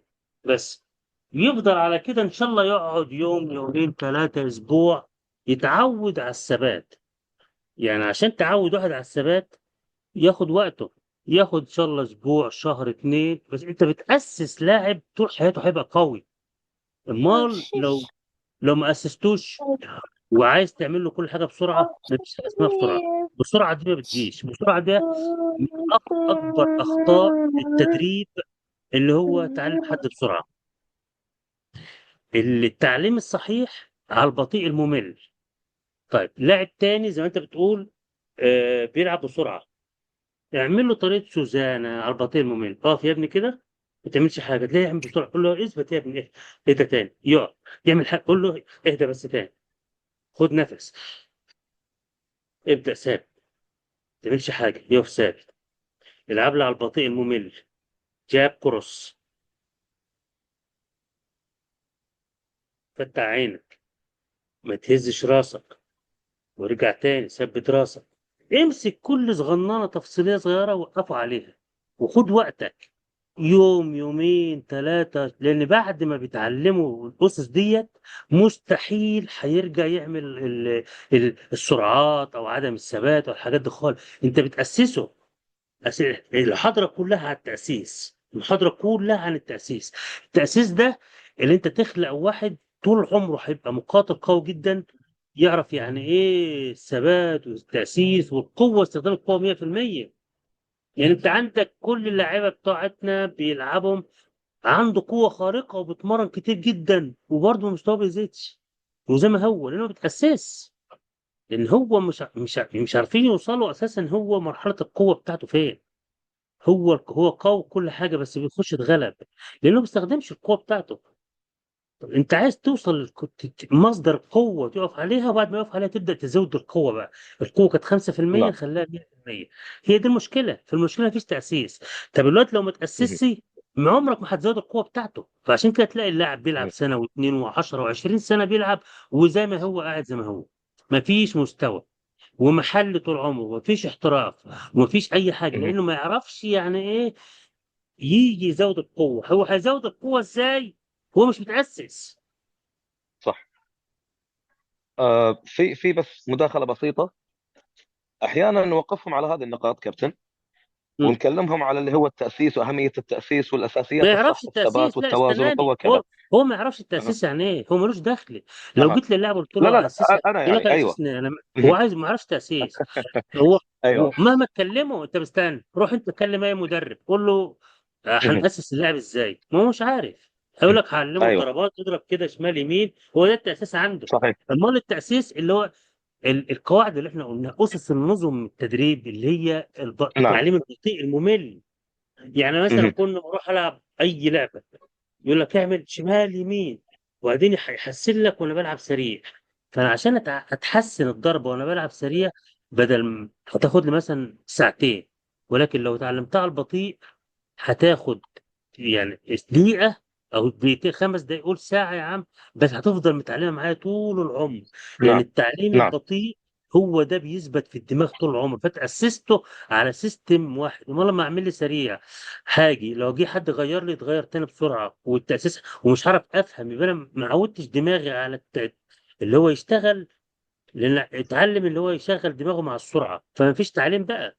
بس. يفضل على كده ان شاء الله، يقعد يوم يومين 3 اسبوع يتعود على الثبات. يعني عشان تعود واحد على الثبات ياخد وقته، ياخد ان شاء الله اسبوع شهر 2، بس انت بتاسس لاعب طول حياته هيبقى قوي. امال لو ما اسستوش وعايز تعمل له كل حاجة بسرعة، ما فيش حاجة اسمها بسرعة. بسرعة دي ما بتجيش، بسرعة ده من اكبر اخطاء التدريب اللي هو تعلم حد بسرعة. التعليم الصحيح على البطيء الممل. طيب لاعب تاني زي ما انت بتقول بيلعب بسرعة، اعمل له طريقه سوزانا على البطيء الممل. اقف يا ابني كده، ما تعملش حاجة، تلاقيه يعمل بسرعة، قول له اثبت يا ابني، اهدى تاني، يقف يعمل حاجة، قول له اهدى بس تاني، خد نفس، ابدا ثابت، ما تعملش حاجة، يقف ثابت، العب له على البطيء الممل، jab cross، فتح عينك، ما تهزش راسك، ورجع تاني ثبت راسك. امسك كل صغننه تفصيلية صغيرة وقفوا عليها، وخد وقتك يوم يومين 3، لان بعد ما بيتعلموا الاسس ديت مستحيل هيرجع يعمل السرعات او عدم الثبات او الحاجات دي خالص. انت بتاسسه. المحاضرة كلها على التاسيس، المحاضرة كلها عن التاسيس. التاسيس ده اللي انت تخلق واحد طول عمره هيبقى مقاتل قوي جدا، يعرف يعني ايه الثبات والتاسيس والقوه، استخدام القوة 100%. يعني انت عندك كل اللاعيبه بتوعتنا بيلعبهم عنده قوة خارقة وبيتمرن كتير جدا، وبرضه مستواه بيزيدش وزي ما هو، لانه بيتاسس، لان هو مش عارفين يوصلوا اساسا هو مرحلة القوة بتاعته فين. هو قوي كل حاجة، بس بيخش يتغلب لانه ما بيستخدمش القوة بتاعته. طب انت عايز توصل مصدر قوة تقف عليها، وبعد ما يقف عليها تبدا تزود القوة بقى. القوة كانت 5% نعم. نخليها 100%. هي دي المشكلة، فالمشكلة مفيش تاسيس. طب الوقت لو ما تاسسش ما عمرك ما هتزود القوة بتاعته. فعشان كده تلاقي اللاعب بيلعب سنة واثنين و10 و20 سنة بيلعب، وزي ما هو قاعد زي ما هو، مفيش مستوى ومحل طول عمره، ومفيش احتراف ومفيش اي حاجة، لانه ما يعرفش يعني ايه يجي يزود القوة. هو هيزود القوة ازاي؟ هو مش متأسس. صح. في بس مداخلة بسيطة. أحيانا نوقفهم على هذه النقاط كابتن، ونكلمهم على اللي هو التأسيس وأهمية التأسيس والأساسيات ما يعرفش الصح والثبات التأسيس. لا والتوازن استناني، والقوة كذا. هو ما يعرفش التأسيس يعني ايه، هو ملوش دخل. لو جيت للاعب قلت لا له لا لا أسسها، أنا يقول لك يعني أيوه. أسسني أنا، هو عايز ما يعرفش تأسيس. هو أيوه. مهما تكلمه انت بستنى، روح انت تكلم اي مدرب قول له هنأسس اللاعب ازاي، ما هو مش عارف. هيقول لك هعلمه أيوه. الضربات، اضرب كده شمال يمين، هو ده التأسيس عنده. صحيح. امال التأسيس اللي هو القواعد اللي احنا قلناها، اسس النظم التدريب اللي هي نعم. التعليم البطيء الممل. يعني مثلا كنا بروح العب اي لعبه يقول لك اعمل شمال يمين، وبعدين يحسن لك وانا بلعب سريع. فانا عشان اتحسن الضربة وانا بلعب سريع، بدل هتاخد لي مثلا ساعتين، ولكن لو اتعلمتها على البطيء هتاخد يعني دقيقة او دقيقتين، 5 دقايق، قول ساعة يا عم، بس هتفضل متعلمة معايا طول العمر. لان نعم. التعليم نعم. البطيء هو ده بيثبت في الدماغ طول العمر. فتأسسته على system واحد. امال لما اعمل لي سريع، هاجي لو جه حد غير لي اتغير تاني بسرعة، والتأسيس ومش عارف افهم، يبقى انا ما عودتش دماغي على اللي هو يشتغل، لان اتعلم اللي هو يشغل دماغه مع السرعة، فما فيش تعليم بقى.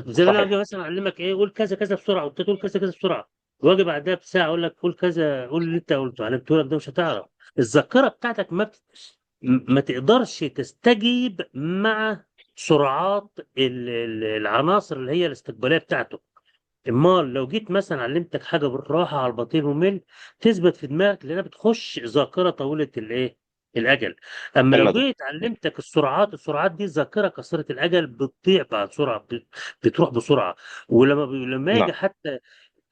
زي ما انا اجي صحيح. مثلا اعلمك ايه، قول كذا كذا بسرعة، وانت تقول كذا كذا بسرعة، واجي بعدها بساعة اقول لك قول كذا، قول اللي انت قلته علمته لك ده، مش هتعرف. الذاكرة بتاعتك ما تقدرش تستجيب مع سرعات العناصر اللي هي الاستقباليه بتاعته. امال لو جيت مثلا علمتك حاجة بالراحة على البطيء الممل تثبت في دماغك، لانها بتخش ذاكره طويلة الايه الاجل. اما لو المدى. جيت علمتك السرعات، السرعات دي ذاكره قصيرة الاجل، بتضيع بعد سرعة، بتروح بسرعة. ولما لما نعم. يجي حتى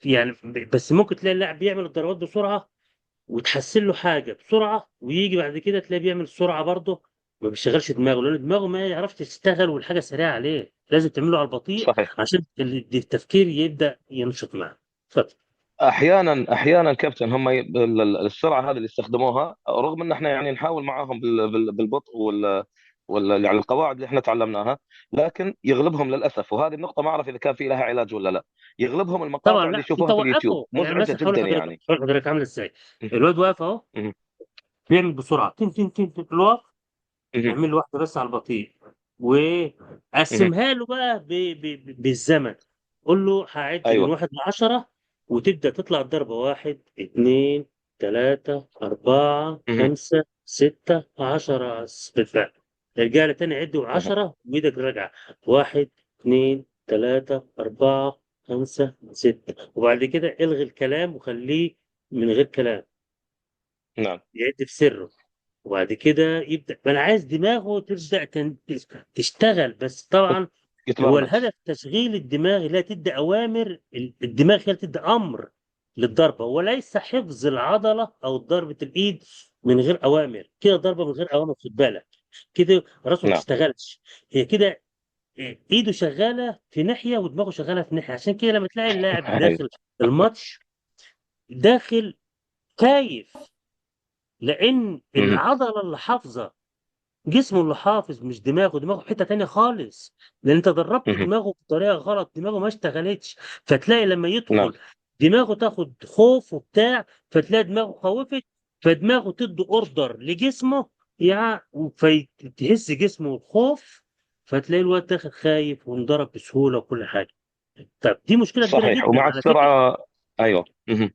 يعني بس ممكن تلاقي اللاعب بيعمل الضربات بسرعة وتحسن له حاجة بسرعة، ويجي بعد كده تلاقيه بيعمل سرعة برضه ما بيشغلش دماغه، لان دماغه ما يعرفش تشتغل والحاجة سريعة عليه، لازم تعمله على البطيء صحيح. عشان التفكير يبدا ينشط معاه. اتفضل. احيانا كابتن هم السرعة هذه اللي استخدموها، رغم ان احنا يعني نحاول معاهم بالبطء يعني القواعد اللي احنا تعلمناها، لكن يغلبهم للاسف. وهذه النقطة ما اعرف اذا كان في لها علاج ولا لا. يغلبهم طبعا المقاطع اللي لا، انت يشوفوها في اليوتيوب وقفه. يعني مزعجة مثلا حول جدا حضرتك، يعني. حول حضرتك عامل ازاي، الواد واقف اهو بيعمل بسرعة تن تن تن تن، الواقف اعمل له واحدة بس على البطيء، وقسمها له بقى بالزمن. قول له هعد من ايوه. 1 ل 10، وتبدا تطلع الضربة 1 2 3 4 5 6 10 بالفعل. ارجع لي تاني عد 10 وايدك راجعه، 1 2 3 4 5 6، وبعد كده الغي الكلام وخليه من غير كلام، نعم. يعد في سره. وبعد كده يبدا، ما انا عايز دماغه تبدا تشتغل. بس طبعا هو يتبرمج. الهدف تشغيل الدماغ، لا تدي اوامر الدماغ هي اللي تدي امر للضربه، وليس حفظ العضلة او ضربه الايد من غير اوامر. كده ضربه من غير اوامر، خد بالك كده راسه ما نعم. بتشتغلش. هي كده ايده شغالة في ناحية ودماغه شغالة في ناحية. عشان كده لما تلاقي اللاعب أيوه. داخل الماتش داخل خايف، لان العضلة اللي حافظه جسمه اللي حافظ مش دماغه. دماغه في حتة تانية خالص، لان انت دربت مهم. دماغه بطريقة غلط، دماغه ما اشتغلتش. فتلاقي لما نعم. يدخل دماغه تاخد خوف وبتاع، فتلاقي دماغه خوفت، فدماغه تدي order لجسمه، يا فتهز جسمه الخوف، فتلاقي الواد داخل خايف وانضرب بسهولة وكل حاجة. طب دي مشكلة كبيرة صحيح. جدا ومع على فكرة. السرعة، ايوه. مهم.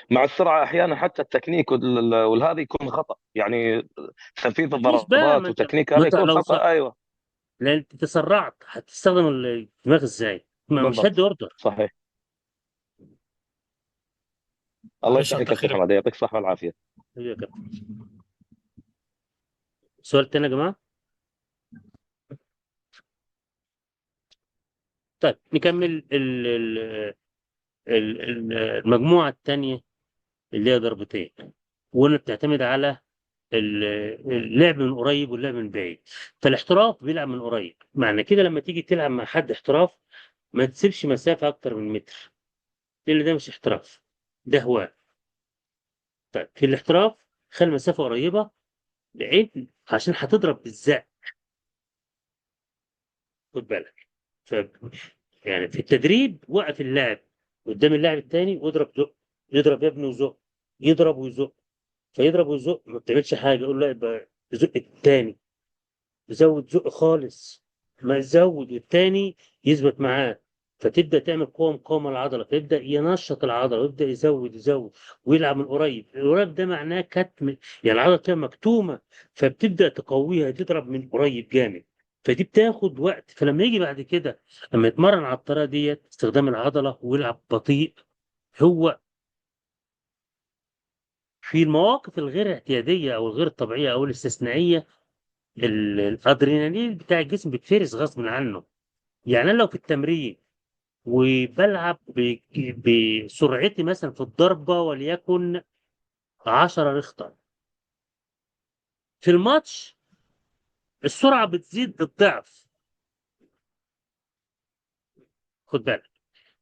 مع السرعة احيانا حتى التكنيك والهذا يكون خطا يعني، تنفيذ مفيش بقى، الضربات ما انت وتكنيك ما هذا انت يكون لو خطا. ايوه. لان انت تسرعت هتستخدم الدماغ ازاي؟ ما مش بالضبط. هدي order. صحيح. الله معلش يفتح على عليك كابتن التأخير. حمادة، يعطيك الصحة والعافية. ايوه يا كابتن. سؤال تاني يا جماعة. طيب نكمل المجموعة الثانية اللي هي ضربتين، وقلنا بتعتمد على اللعب من قريب واللعب من بعيد. فالاحتراف بيلعب من قريب، معنى كده لما تيجي تلعب مع حد احتراف ما تسيبش مسافة اكتر من متر، لان ده مش احتراف، ده هواء. طيب في الاحتراف خلي المسافة قريبه بعيد عشان هتضرب بالزق، خد بالك. ف يعني في التدريب وقف اللاعب قدام اللاعب الثاني واضرب زق، يضرب يا ابني وزق، يضرب ويزق، فيضرب ويزق ما بتعملش حاجة، يقول لا يبقى زق الثاني، زود زق خالص، ما يزود والتاني يثبت معاه، فتبدا تعمل قوة مقاومة للعضله، فيبدا ينشط العضلة ويبدا يزود يزود ويلعب من قريب. القريب ده معناه كتم، يعني العضلة بتبقى مكتومة، فبتبدا تقويها، تضرب من قريب جامد، فدي بتاخد وقت. فلما يجي بعد كده لما يتمرن على الطريقة ديت استخدام العضلة ويلعب بطيء، هو في المواقف الغير اعتياديه او الغير طبيعية او الاستثنائية الادرينالين بتاع الجسم بيتفرز غصب عنه. يعني انا لو في التمرين وبلعب بسرعتي مثلا في الضربة وليكن 10 ريختر، في الماتش السرعة بتزيد بالضعف، خد بالك.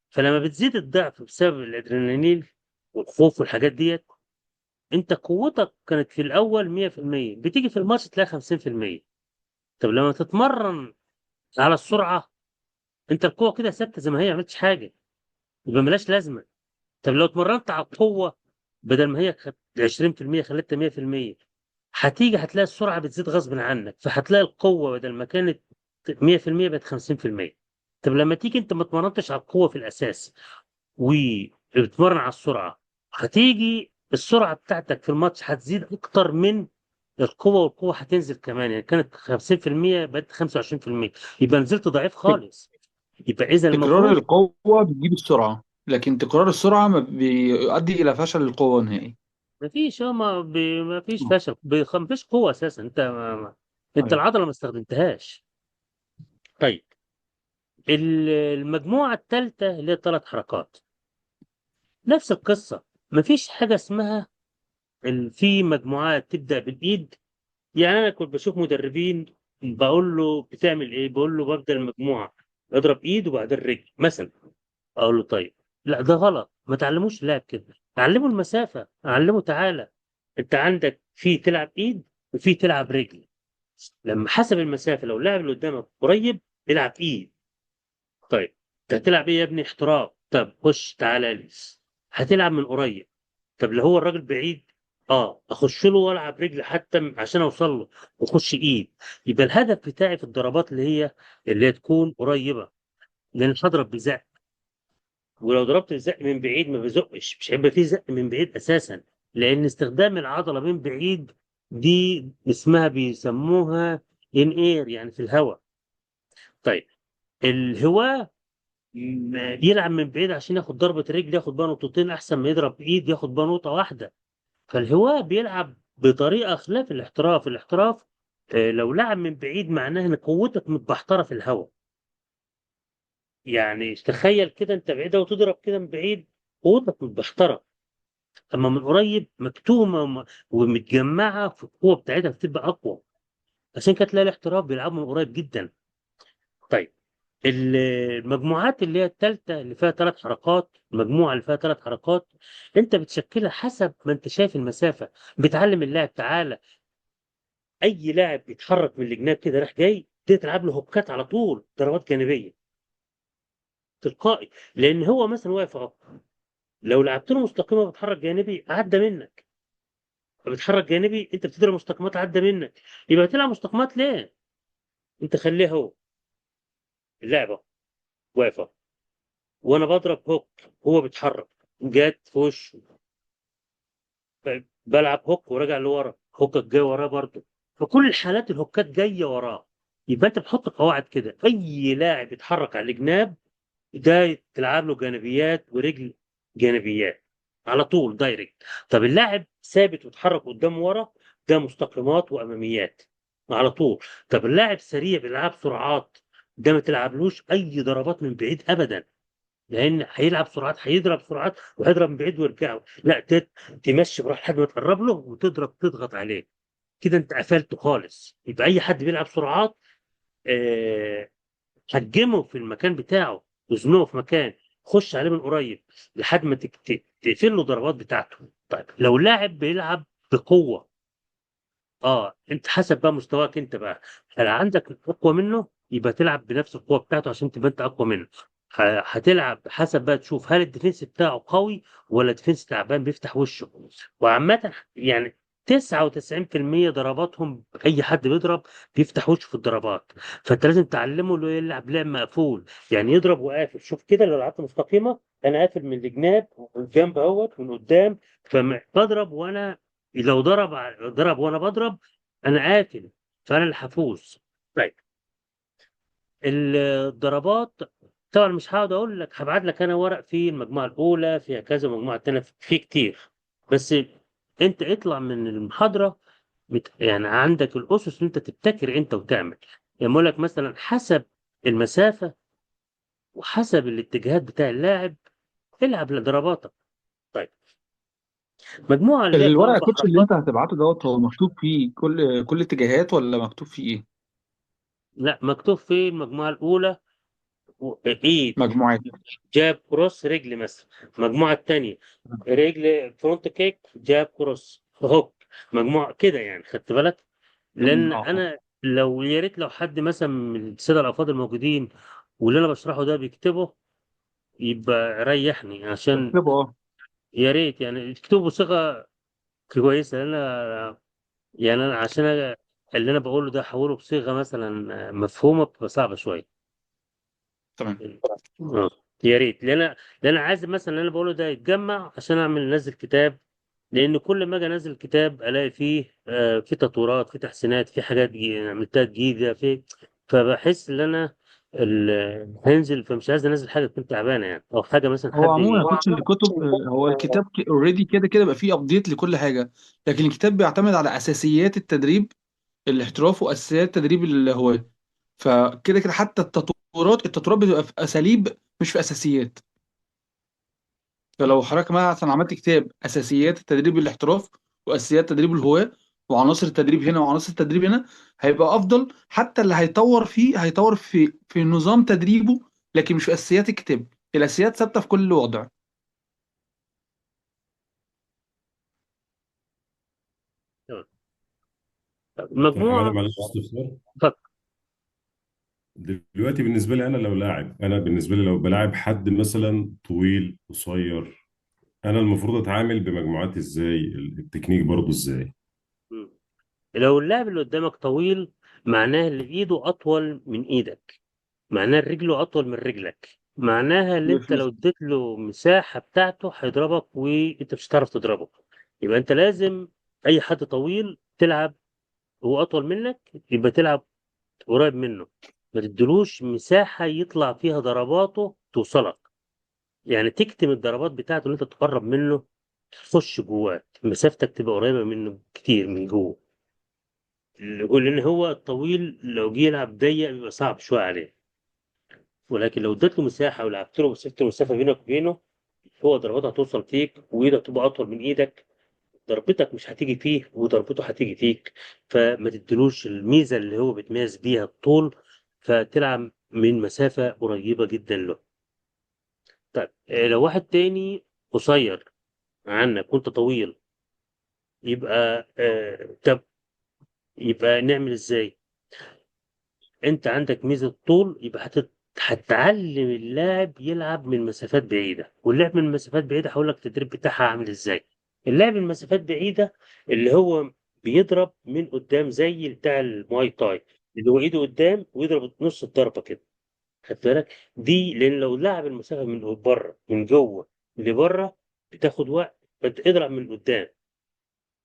فلما بتزيد الضعف بسبب الادرينالين والخوف والحاجات ديت، انت قوتك كانت في الاول 100%، بتيجي في الماتش تلاقي 50%. طب لما تتمرن على السرعة انت القوة كده ثابتة زي ما هي، ما عملتش حاجة، يبقى ملاش لازمه. طب لو اتمرنت على القوة بدل ما هي 20% خليتها 100%، هتيجي هتلاقي السرعة بتزيد غصب عنك، فهتلاقي القوة بدل ما كانت 100% بقت 50%. طب لما تيجي انت ما اتمرنتش على القوة في الاساس وبتتمرن على السرعة، هتيجي السرعة بتاعتك في الماتش هتزيد اكتر من القوة، والقوه هتنزل كمان، يعني كانت 50% بقت 25%، يبقى نزلت ضعيف خالص. يبقى اذا تكرار المفروض القوة بتجيب السرعة، لكن تكرار السرعة ما بيؤدي إلى فشل القوة نهائي. مفيش، ما فيش فشل، مفيش قوة اساسا، انت ما انت أيوه. العضلة ما استخدمتهاش. طيب المجموعة الثالثة اللي هي ثلاث حركات، نفس القصة. مفيش حاجة اسمها في مجموعات تبدا بالايد. يعني انا كنت بشوف مدربين بقول له بتعمل ايه، بقول له ببدا المجموعة اضرب ايد وبعدين رجل مثلا، اقول له طيب لا ده غلط، ما تعلموش اللاعب كده، علمه المسافة، علمه تعالى انت عندك في تلعب ايد وفي تلعب رجل. لما حسب المسافة لو اللاعب اللي قدامك قريب العب ايد. طيب انت هتلعب ايه يا ابني؟ احتراف. طب خش تعالى لي، هتلعب من قريب. طب لو هو الراجل بعيد اخش له والعب رجل حتى عشان اوصل له واخش ايد. يبقى الهدف بتاعي في الضربات اللي هي تكون قريبه، لان هضرب بزق، ولو ضربت الزق من بعيد ما بزقش، مش هيبقى فيه زق من بعيد اساسا، لان استخدام العضلة من بعيد دي اسمها بيسموها ان اير، يعني في الهواء. طيب الهواء يلعب من بعيد عشان ياخد ضربه رجل ياخد بقى نقطتين، احسن ما يضرب بايد ياخد بقى نقطة واحدة. فالهواء بيلعب بطريقة خلاف الاحتراف. الاحتراف لو لعب من بعيد معناه ان قوتك متبحتره في الهواء. يعني تخيل كده انت بعيد وتضرب كده من بعيد، قوتك متبحتره، اما من قريب مكتومة ومتجمعه في القوة بتاعتها بتبقى اقوى. عشان كده تلاقي الاحتراف بيلعبوا من قريب جدا. طيب المجموعات اللي هي الثالثة اللي فيها ثلاث حركات، المجموعة اللي فيها ثلاث حركات انت بتشكلها حسب ما انت شايف المسافة. بتعلم اللاعب تعالى اي لاعب بيتحرك من الجناب كده رايح جاي، تبتدي تلعب له هوكات على طول، ضربات جانبيه تلقائي، لان هو مثلا واقف اهو، لو لعبت له مستقيمة بتحرك جانبي عدى منك، فبتحرك جانبي انت بتضرب مستقيمات عدى منك، يبقى تلعب مستقيمات ليه؟ انت خليه هو اللعبة واقفة وانا بضرب hook، هو بيتحرك جات في وشه، بلعب hook وراجع لورا، hook جاي وراه برضه، فكل الحالات الهوكات جاية وراه. يبقى انت بتحط قواعد كده، اي لاعب يتحرك على الجناب ده تلعب له جانبيات ورجل جانبيات على طول direct. طب اللاعب ثابت وتحرك قدام ورا، ده مستقيمات واماميات على طول. طب اللاعب سريع بيلعب سرعات، ده ما تلعبلوش اي ضربات من بعيد ابدا، لان هيلعب سرعات، هيضرب سرعات وهيضرب من بعيد ويرجعه، لا تمشي براحتك لحد ما تقرب له وتضرب تضغط عليه كده، انت قفلته خالص. يبقى اي حد بيلعب سرعات حجمه في المكان بتاعه، وزنه في مكان، خش عليه من قريب لحد ما تقفل له ضربات بتاعته. طيب لو لاعب بيلعب بقوة، انت حسب بقى مستواك انت بقى، هل عندك اقوى منه يبقى تلعب بنفس القوة بتاعته عشان تبقى انت اقوى منه. هتلعب حسب بقى تشوف هل ال defense بتاعه قوي ولا defense تعبان بيفتح وشه. وعامة يعني 99% ضرباتهم اي حد بيضرب بيفتح وشه في الضربات، فانت لازم تعلمه انه يلعب لعب مقفول، يعني يضرب وقافل. شوف كده لو لعبت مستقيمة انا قافل من الجناب والجنب اهوت من قدام، فبضرب وانا لو ضرب وانا بضرب انا قافل، فانا اللي هفوز. طيب الضربات طبعا مش هقعد اقول لك، هبعت لك انا ورق فيه المجموعة الاولى فيها كذا، المجموعة الثانية فيه كتير، بس انت اطلع من المحاضرة يعني عندك الاسس ان انت تبتكر انت وتعمل. يعني بقول لك مثلا حسب المسافة وحسب الاتجاهات بتاع اللاعب العب ضرباتك. طيب مجموعة اللي هي فيها الورق يا اربع كوتش اللي حركات. انت هتبعته دوت، هو مكتوب فيه كل اتجاهات ولا مكتوب فيه ايه؟ لا مكتوب في المجموعة الاولى ايد مجموعات. jab cross رجل مثلا، المجموعة الثانية رجل front kick jab cross hook، مجموعة كده يعني، خدت بالك؟ تمام لان اه. انا لو يا ريت لو حد مثلا من السادة الافاضل الموجودين واللي انا بشرحه ده بيكتبه يبقى ريحني، عشان اكتبه اه. يا ريت يعني تكتبوا بصيغة كويسة، لان انا يعني انا عشان اللي انا بقوله ده احوله بصيغة مثلا مفهومه بتبقى صعبة شوية. تمام. اه يا ريت، لان انا عايز مثلا اللي انا بقوله ده يتجمع عشان اعمل انزل كتاب، لان كل ما اجي انزل كتاب الاقي فيه في تطويرات، في تحسينات، في حاجات عملتها جديدة في، فبحس ان انا هنزل، فمش عايز انزل حاجة تكون تعبانة يعني، او حاجة مثلا هو حد عموما يا كوتش الكتب، هو الكتاب already كده كده بقى فيه update لكل حاجة، لكن الكتاب بيعتمد على اساسيات التدريب الاحتراف واساسيات تدريب الهواة، فكده كده حتى التطورات بتبقى في اساليب مش في اساسيات. فلو حضرتك مثلا عملت كتاب اساسيات التدريب الاحتراف واساسيات تدريب الهواة وعناصر التدريب هنا وعناصر التدريب هنا، هيبقى افضل. حتى اللي هيطور فيه هيطور في نظام تدريبه، لكن مش في اساسيات الكتاب. الاساسيات ثابتة في كل وضع. تمام. كابتن حمادة المجموعة. معلش استفسار. اتفضل. دلوقتي بالنسبة لي انا لو لاعب، انا بالنسبة لي لو بلاعب حد مثلا طويل قصير، انا المفروض اتعامل بمجموعات ازاي؟ التكنيك برضو ازاي؟ مم. لو اللاعب اللي قدامك طويل، معناه ان ايده اطول من ايدك، معناه رجله اطول من رجلك، معناها ان انت لو 100%. اديت له مساحة بتاعته هيضربك وانت مش هتعرف تضربه. يبقى انت لازم اي حد طويل تلعب هو اطول منك يبقى تلعب قريب منه، ما تديلوش مساحة يطلع فيها ضرباته توصلك، يعني تكتم الضربات بتاعته اللي انت تقرب منه تخش جواه، مسافتك تبقى قريبه منه كتير من جوه. لان هو الطويل لو جه يلعب ضيق بيبقى صعب شوية عليه، ولكن لو اديت له مساحة ولعبت له مسافة، مسافة بينك وبينه، هو ضرباته هتوصل فيك وايدك تبقى اطول من ايدك، ضربتك مش هتيجي فيه وضربته هتيجي فيك، فما تديلوش الميزة اللي هو بيتميز بيها الطول، فتلعب من مسافة قريبه جدا له. طيب لو واحد تاني قصير عنك وانت طويل، يبقى طب يبقى نعمل ازاي؟ انت عندك ميزة طول، يبقى هتعلم اللاعب يلعب من مسافات بعيدة. واللعب من مسافات بعيدة هقول لك التدريب بتاعها عامل ازاي. اللعب من مسافات بعيدة اللي هو بيضرب من قدام زي بتاع المواي تاي، اللي هو ايده قدام ويضرب نص الضربة كده، خدت بالك؟ دي لان لو لعب المسافة من بره، من جوه لبره، بتاخد وقت، فانت اضرب من قدام.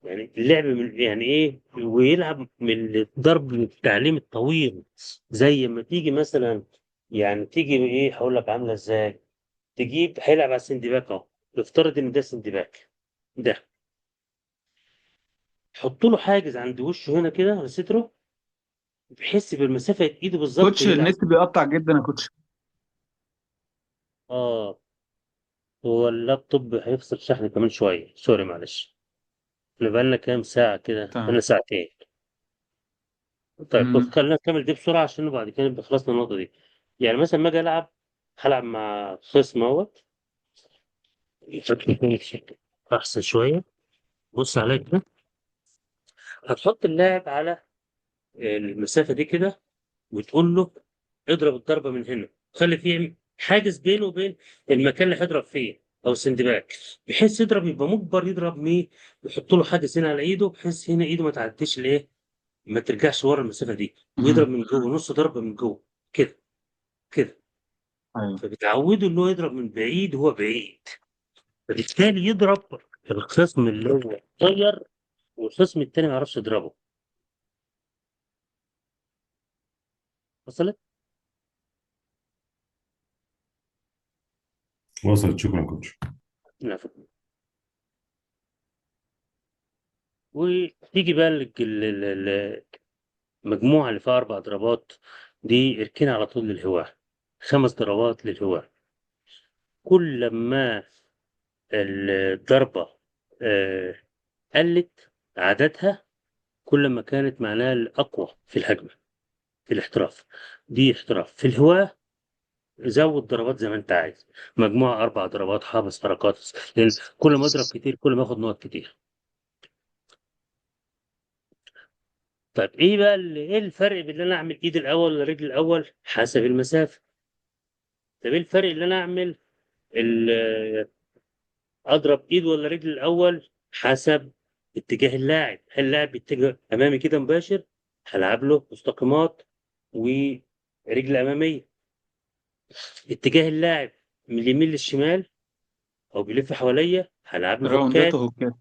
يعني اللعب من يعني ايه، ويلعب من الضرب التعليم الطويل. زي ما تيجي مثلا، يعني تيجي ايه، هقول لك عامله ازاي. تجيب هيلعب على ال sandbag اهو، نفترض ان ده sandbag ده، حط له حاجز عند وشه هنا كده على صدره، بحيث بالمسافة ايده بالظبط coach يلعب. النت بيقطع جدا يا coach. اه، هو اللابتوب هيفصل شحن كمان شوية، sorry معلش. احنا بقالنا كام ساعة كده؟ تمام. بقالنا ساعتين. طيب مم. خلينا نكمل دي بسرعة عشان بعد كده نبقى خلصنا النقطة دي. يعني مثلا ما اجي العب، هلعب مع خصم اهوت احسن شوية. بص عليا كده، هتحط اللاعب على المسافة دي كده وتقول له اضرب الضربة من هنا، خلي فيه حاجز بينه وبين المكان اللي هيضرب فيه او ال sandbag، بحيث يضرب يبقى مجبر يضرب مين، يحط له حاجز هنا على ايده بحيث هنا ايده ما تعديش الايه، ما ترجعش ورا المسافة دي، ويضرب مم. من جوه نص ضربه من جوه كده كده. ايوه. فبتعوده ان هو يضرب من بعيد وهو بعيد، فبالتالي يضرب الخصم اللي هو قصير، والخصم التاني ما يعرفش يضربه. وصلت؟ وصلت، شكرا كوتش. نعم. وتيجي بقى المجموعة اللي فيها 4 ضربات دي، اركنها على طول للهواء. 5 ضربات للهواء. كل ما الضربة قلت عددها، كل ما كانت معناها الأقوى في الهجمة في الاحتراف. دي احتراف. في الهواء زود ضربات زي ما انت عايز، مجموعة 4 ضربات، حافظ حركات، لأن كل ما اضرب كتير كل ما اخد نقط كتير. طيب ايه بقى ايه الفرق بين ان انا اعمل ايد الاول ولا رجل الاول؟ حسب المسافة. طب ايه الفرق ان انا اعمل اضرب ايد ولا رجل الاول؟ حسب اتجاه اللاعب. هل اللاعب بيتجه امامي كده مباشر؟ هلعب له مستقيمات ورجل امامية. اتجاه اللاعب من اليمين للشمال او بيلف حواليا، هلعب له راوندات هوكات. وهوكات.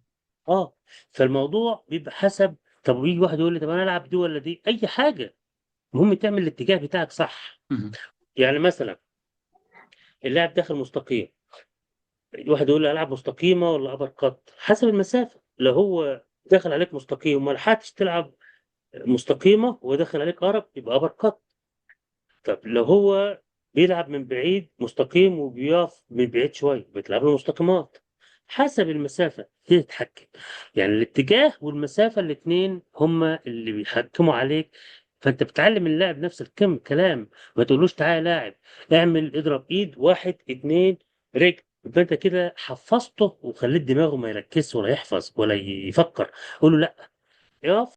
اه، فالموضوع بيبقى حسب. طب يجي واحد يقول لي طب انا العب دي ولا دي؟ اي حاجة، المهم تعمل الاتجاه بتاعك صح. مم. يعني مثلا اللاعب داخل مستقيم، الواحد يقول لي العب مستقيمة ولا uppercut؟ حسب المسافة. لو هو داخل عليك مستقيم وما لحقتش تلعب مستقيمة وداخل عليك قرب، يبقى uppercut. طب لو هو بيلعب من بعيد مستقيم وبيقف من بعيد شوية، بتلعب له مستقيمات. حسب المسافة تتحكم. يعني الاتجاه والمسافة الاثنين هما اللي بيحكموا عليك. فانت بتعلم اللاعب نفس الكم كلام، ما تقولوش تعالى لاعب اعمل اضرب ايد 1 2 رجل، يبقى انت كده حفظته وخليت دماغه ما يركزش ولا يحفظ ولا يفكر. قول له لا، اقف.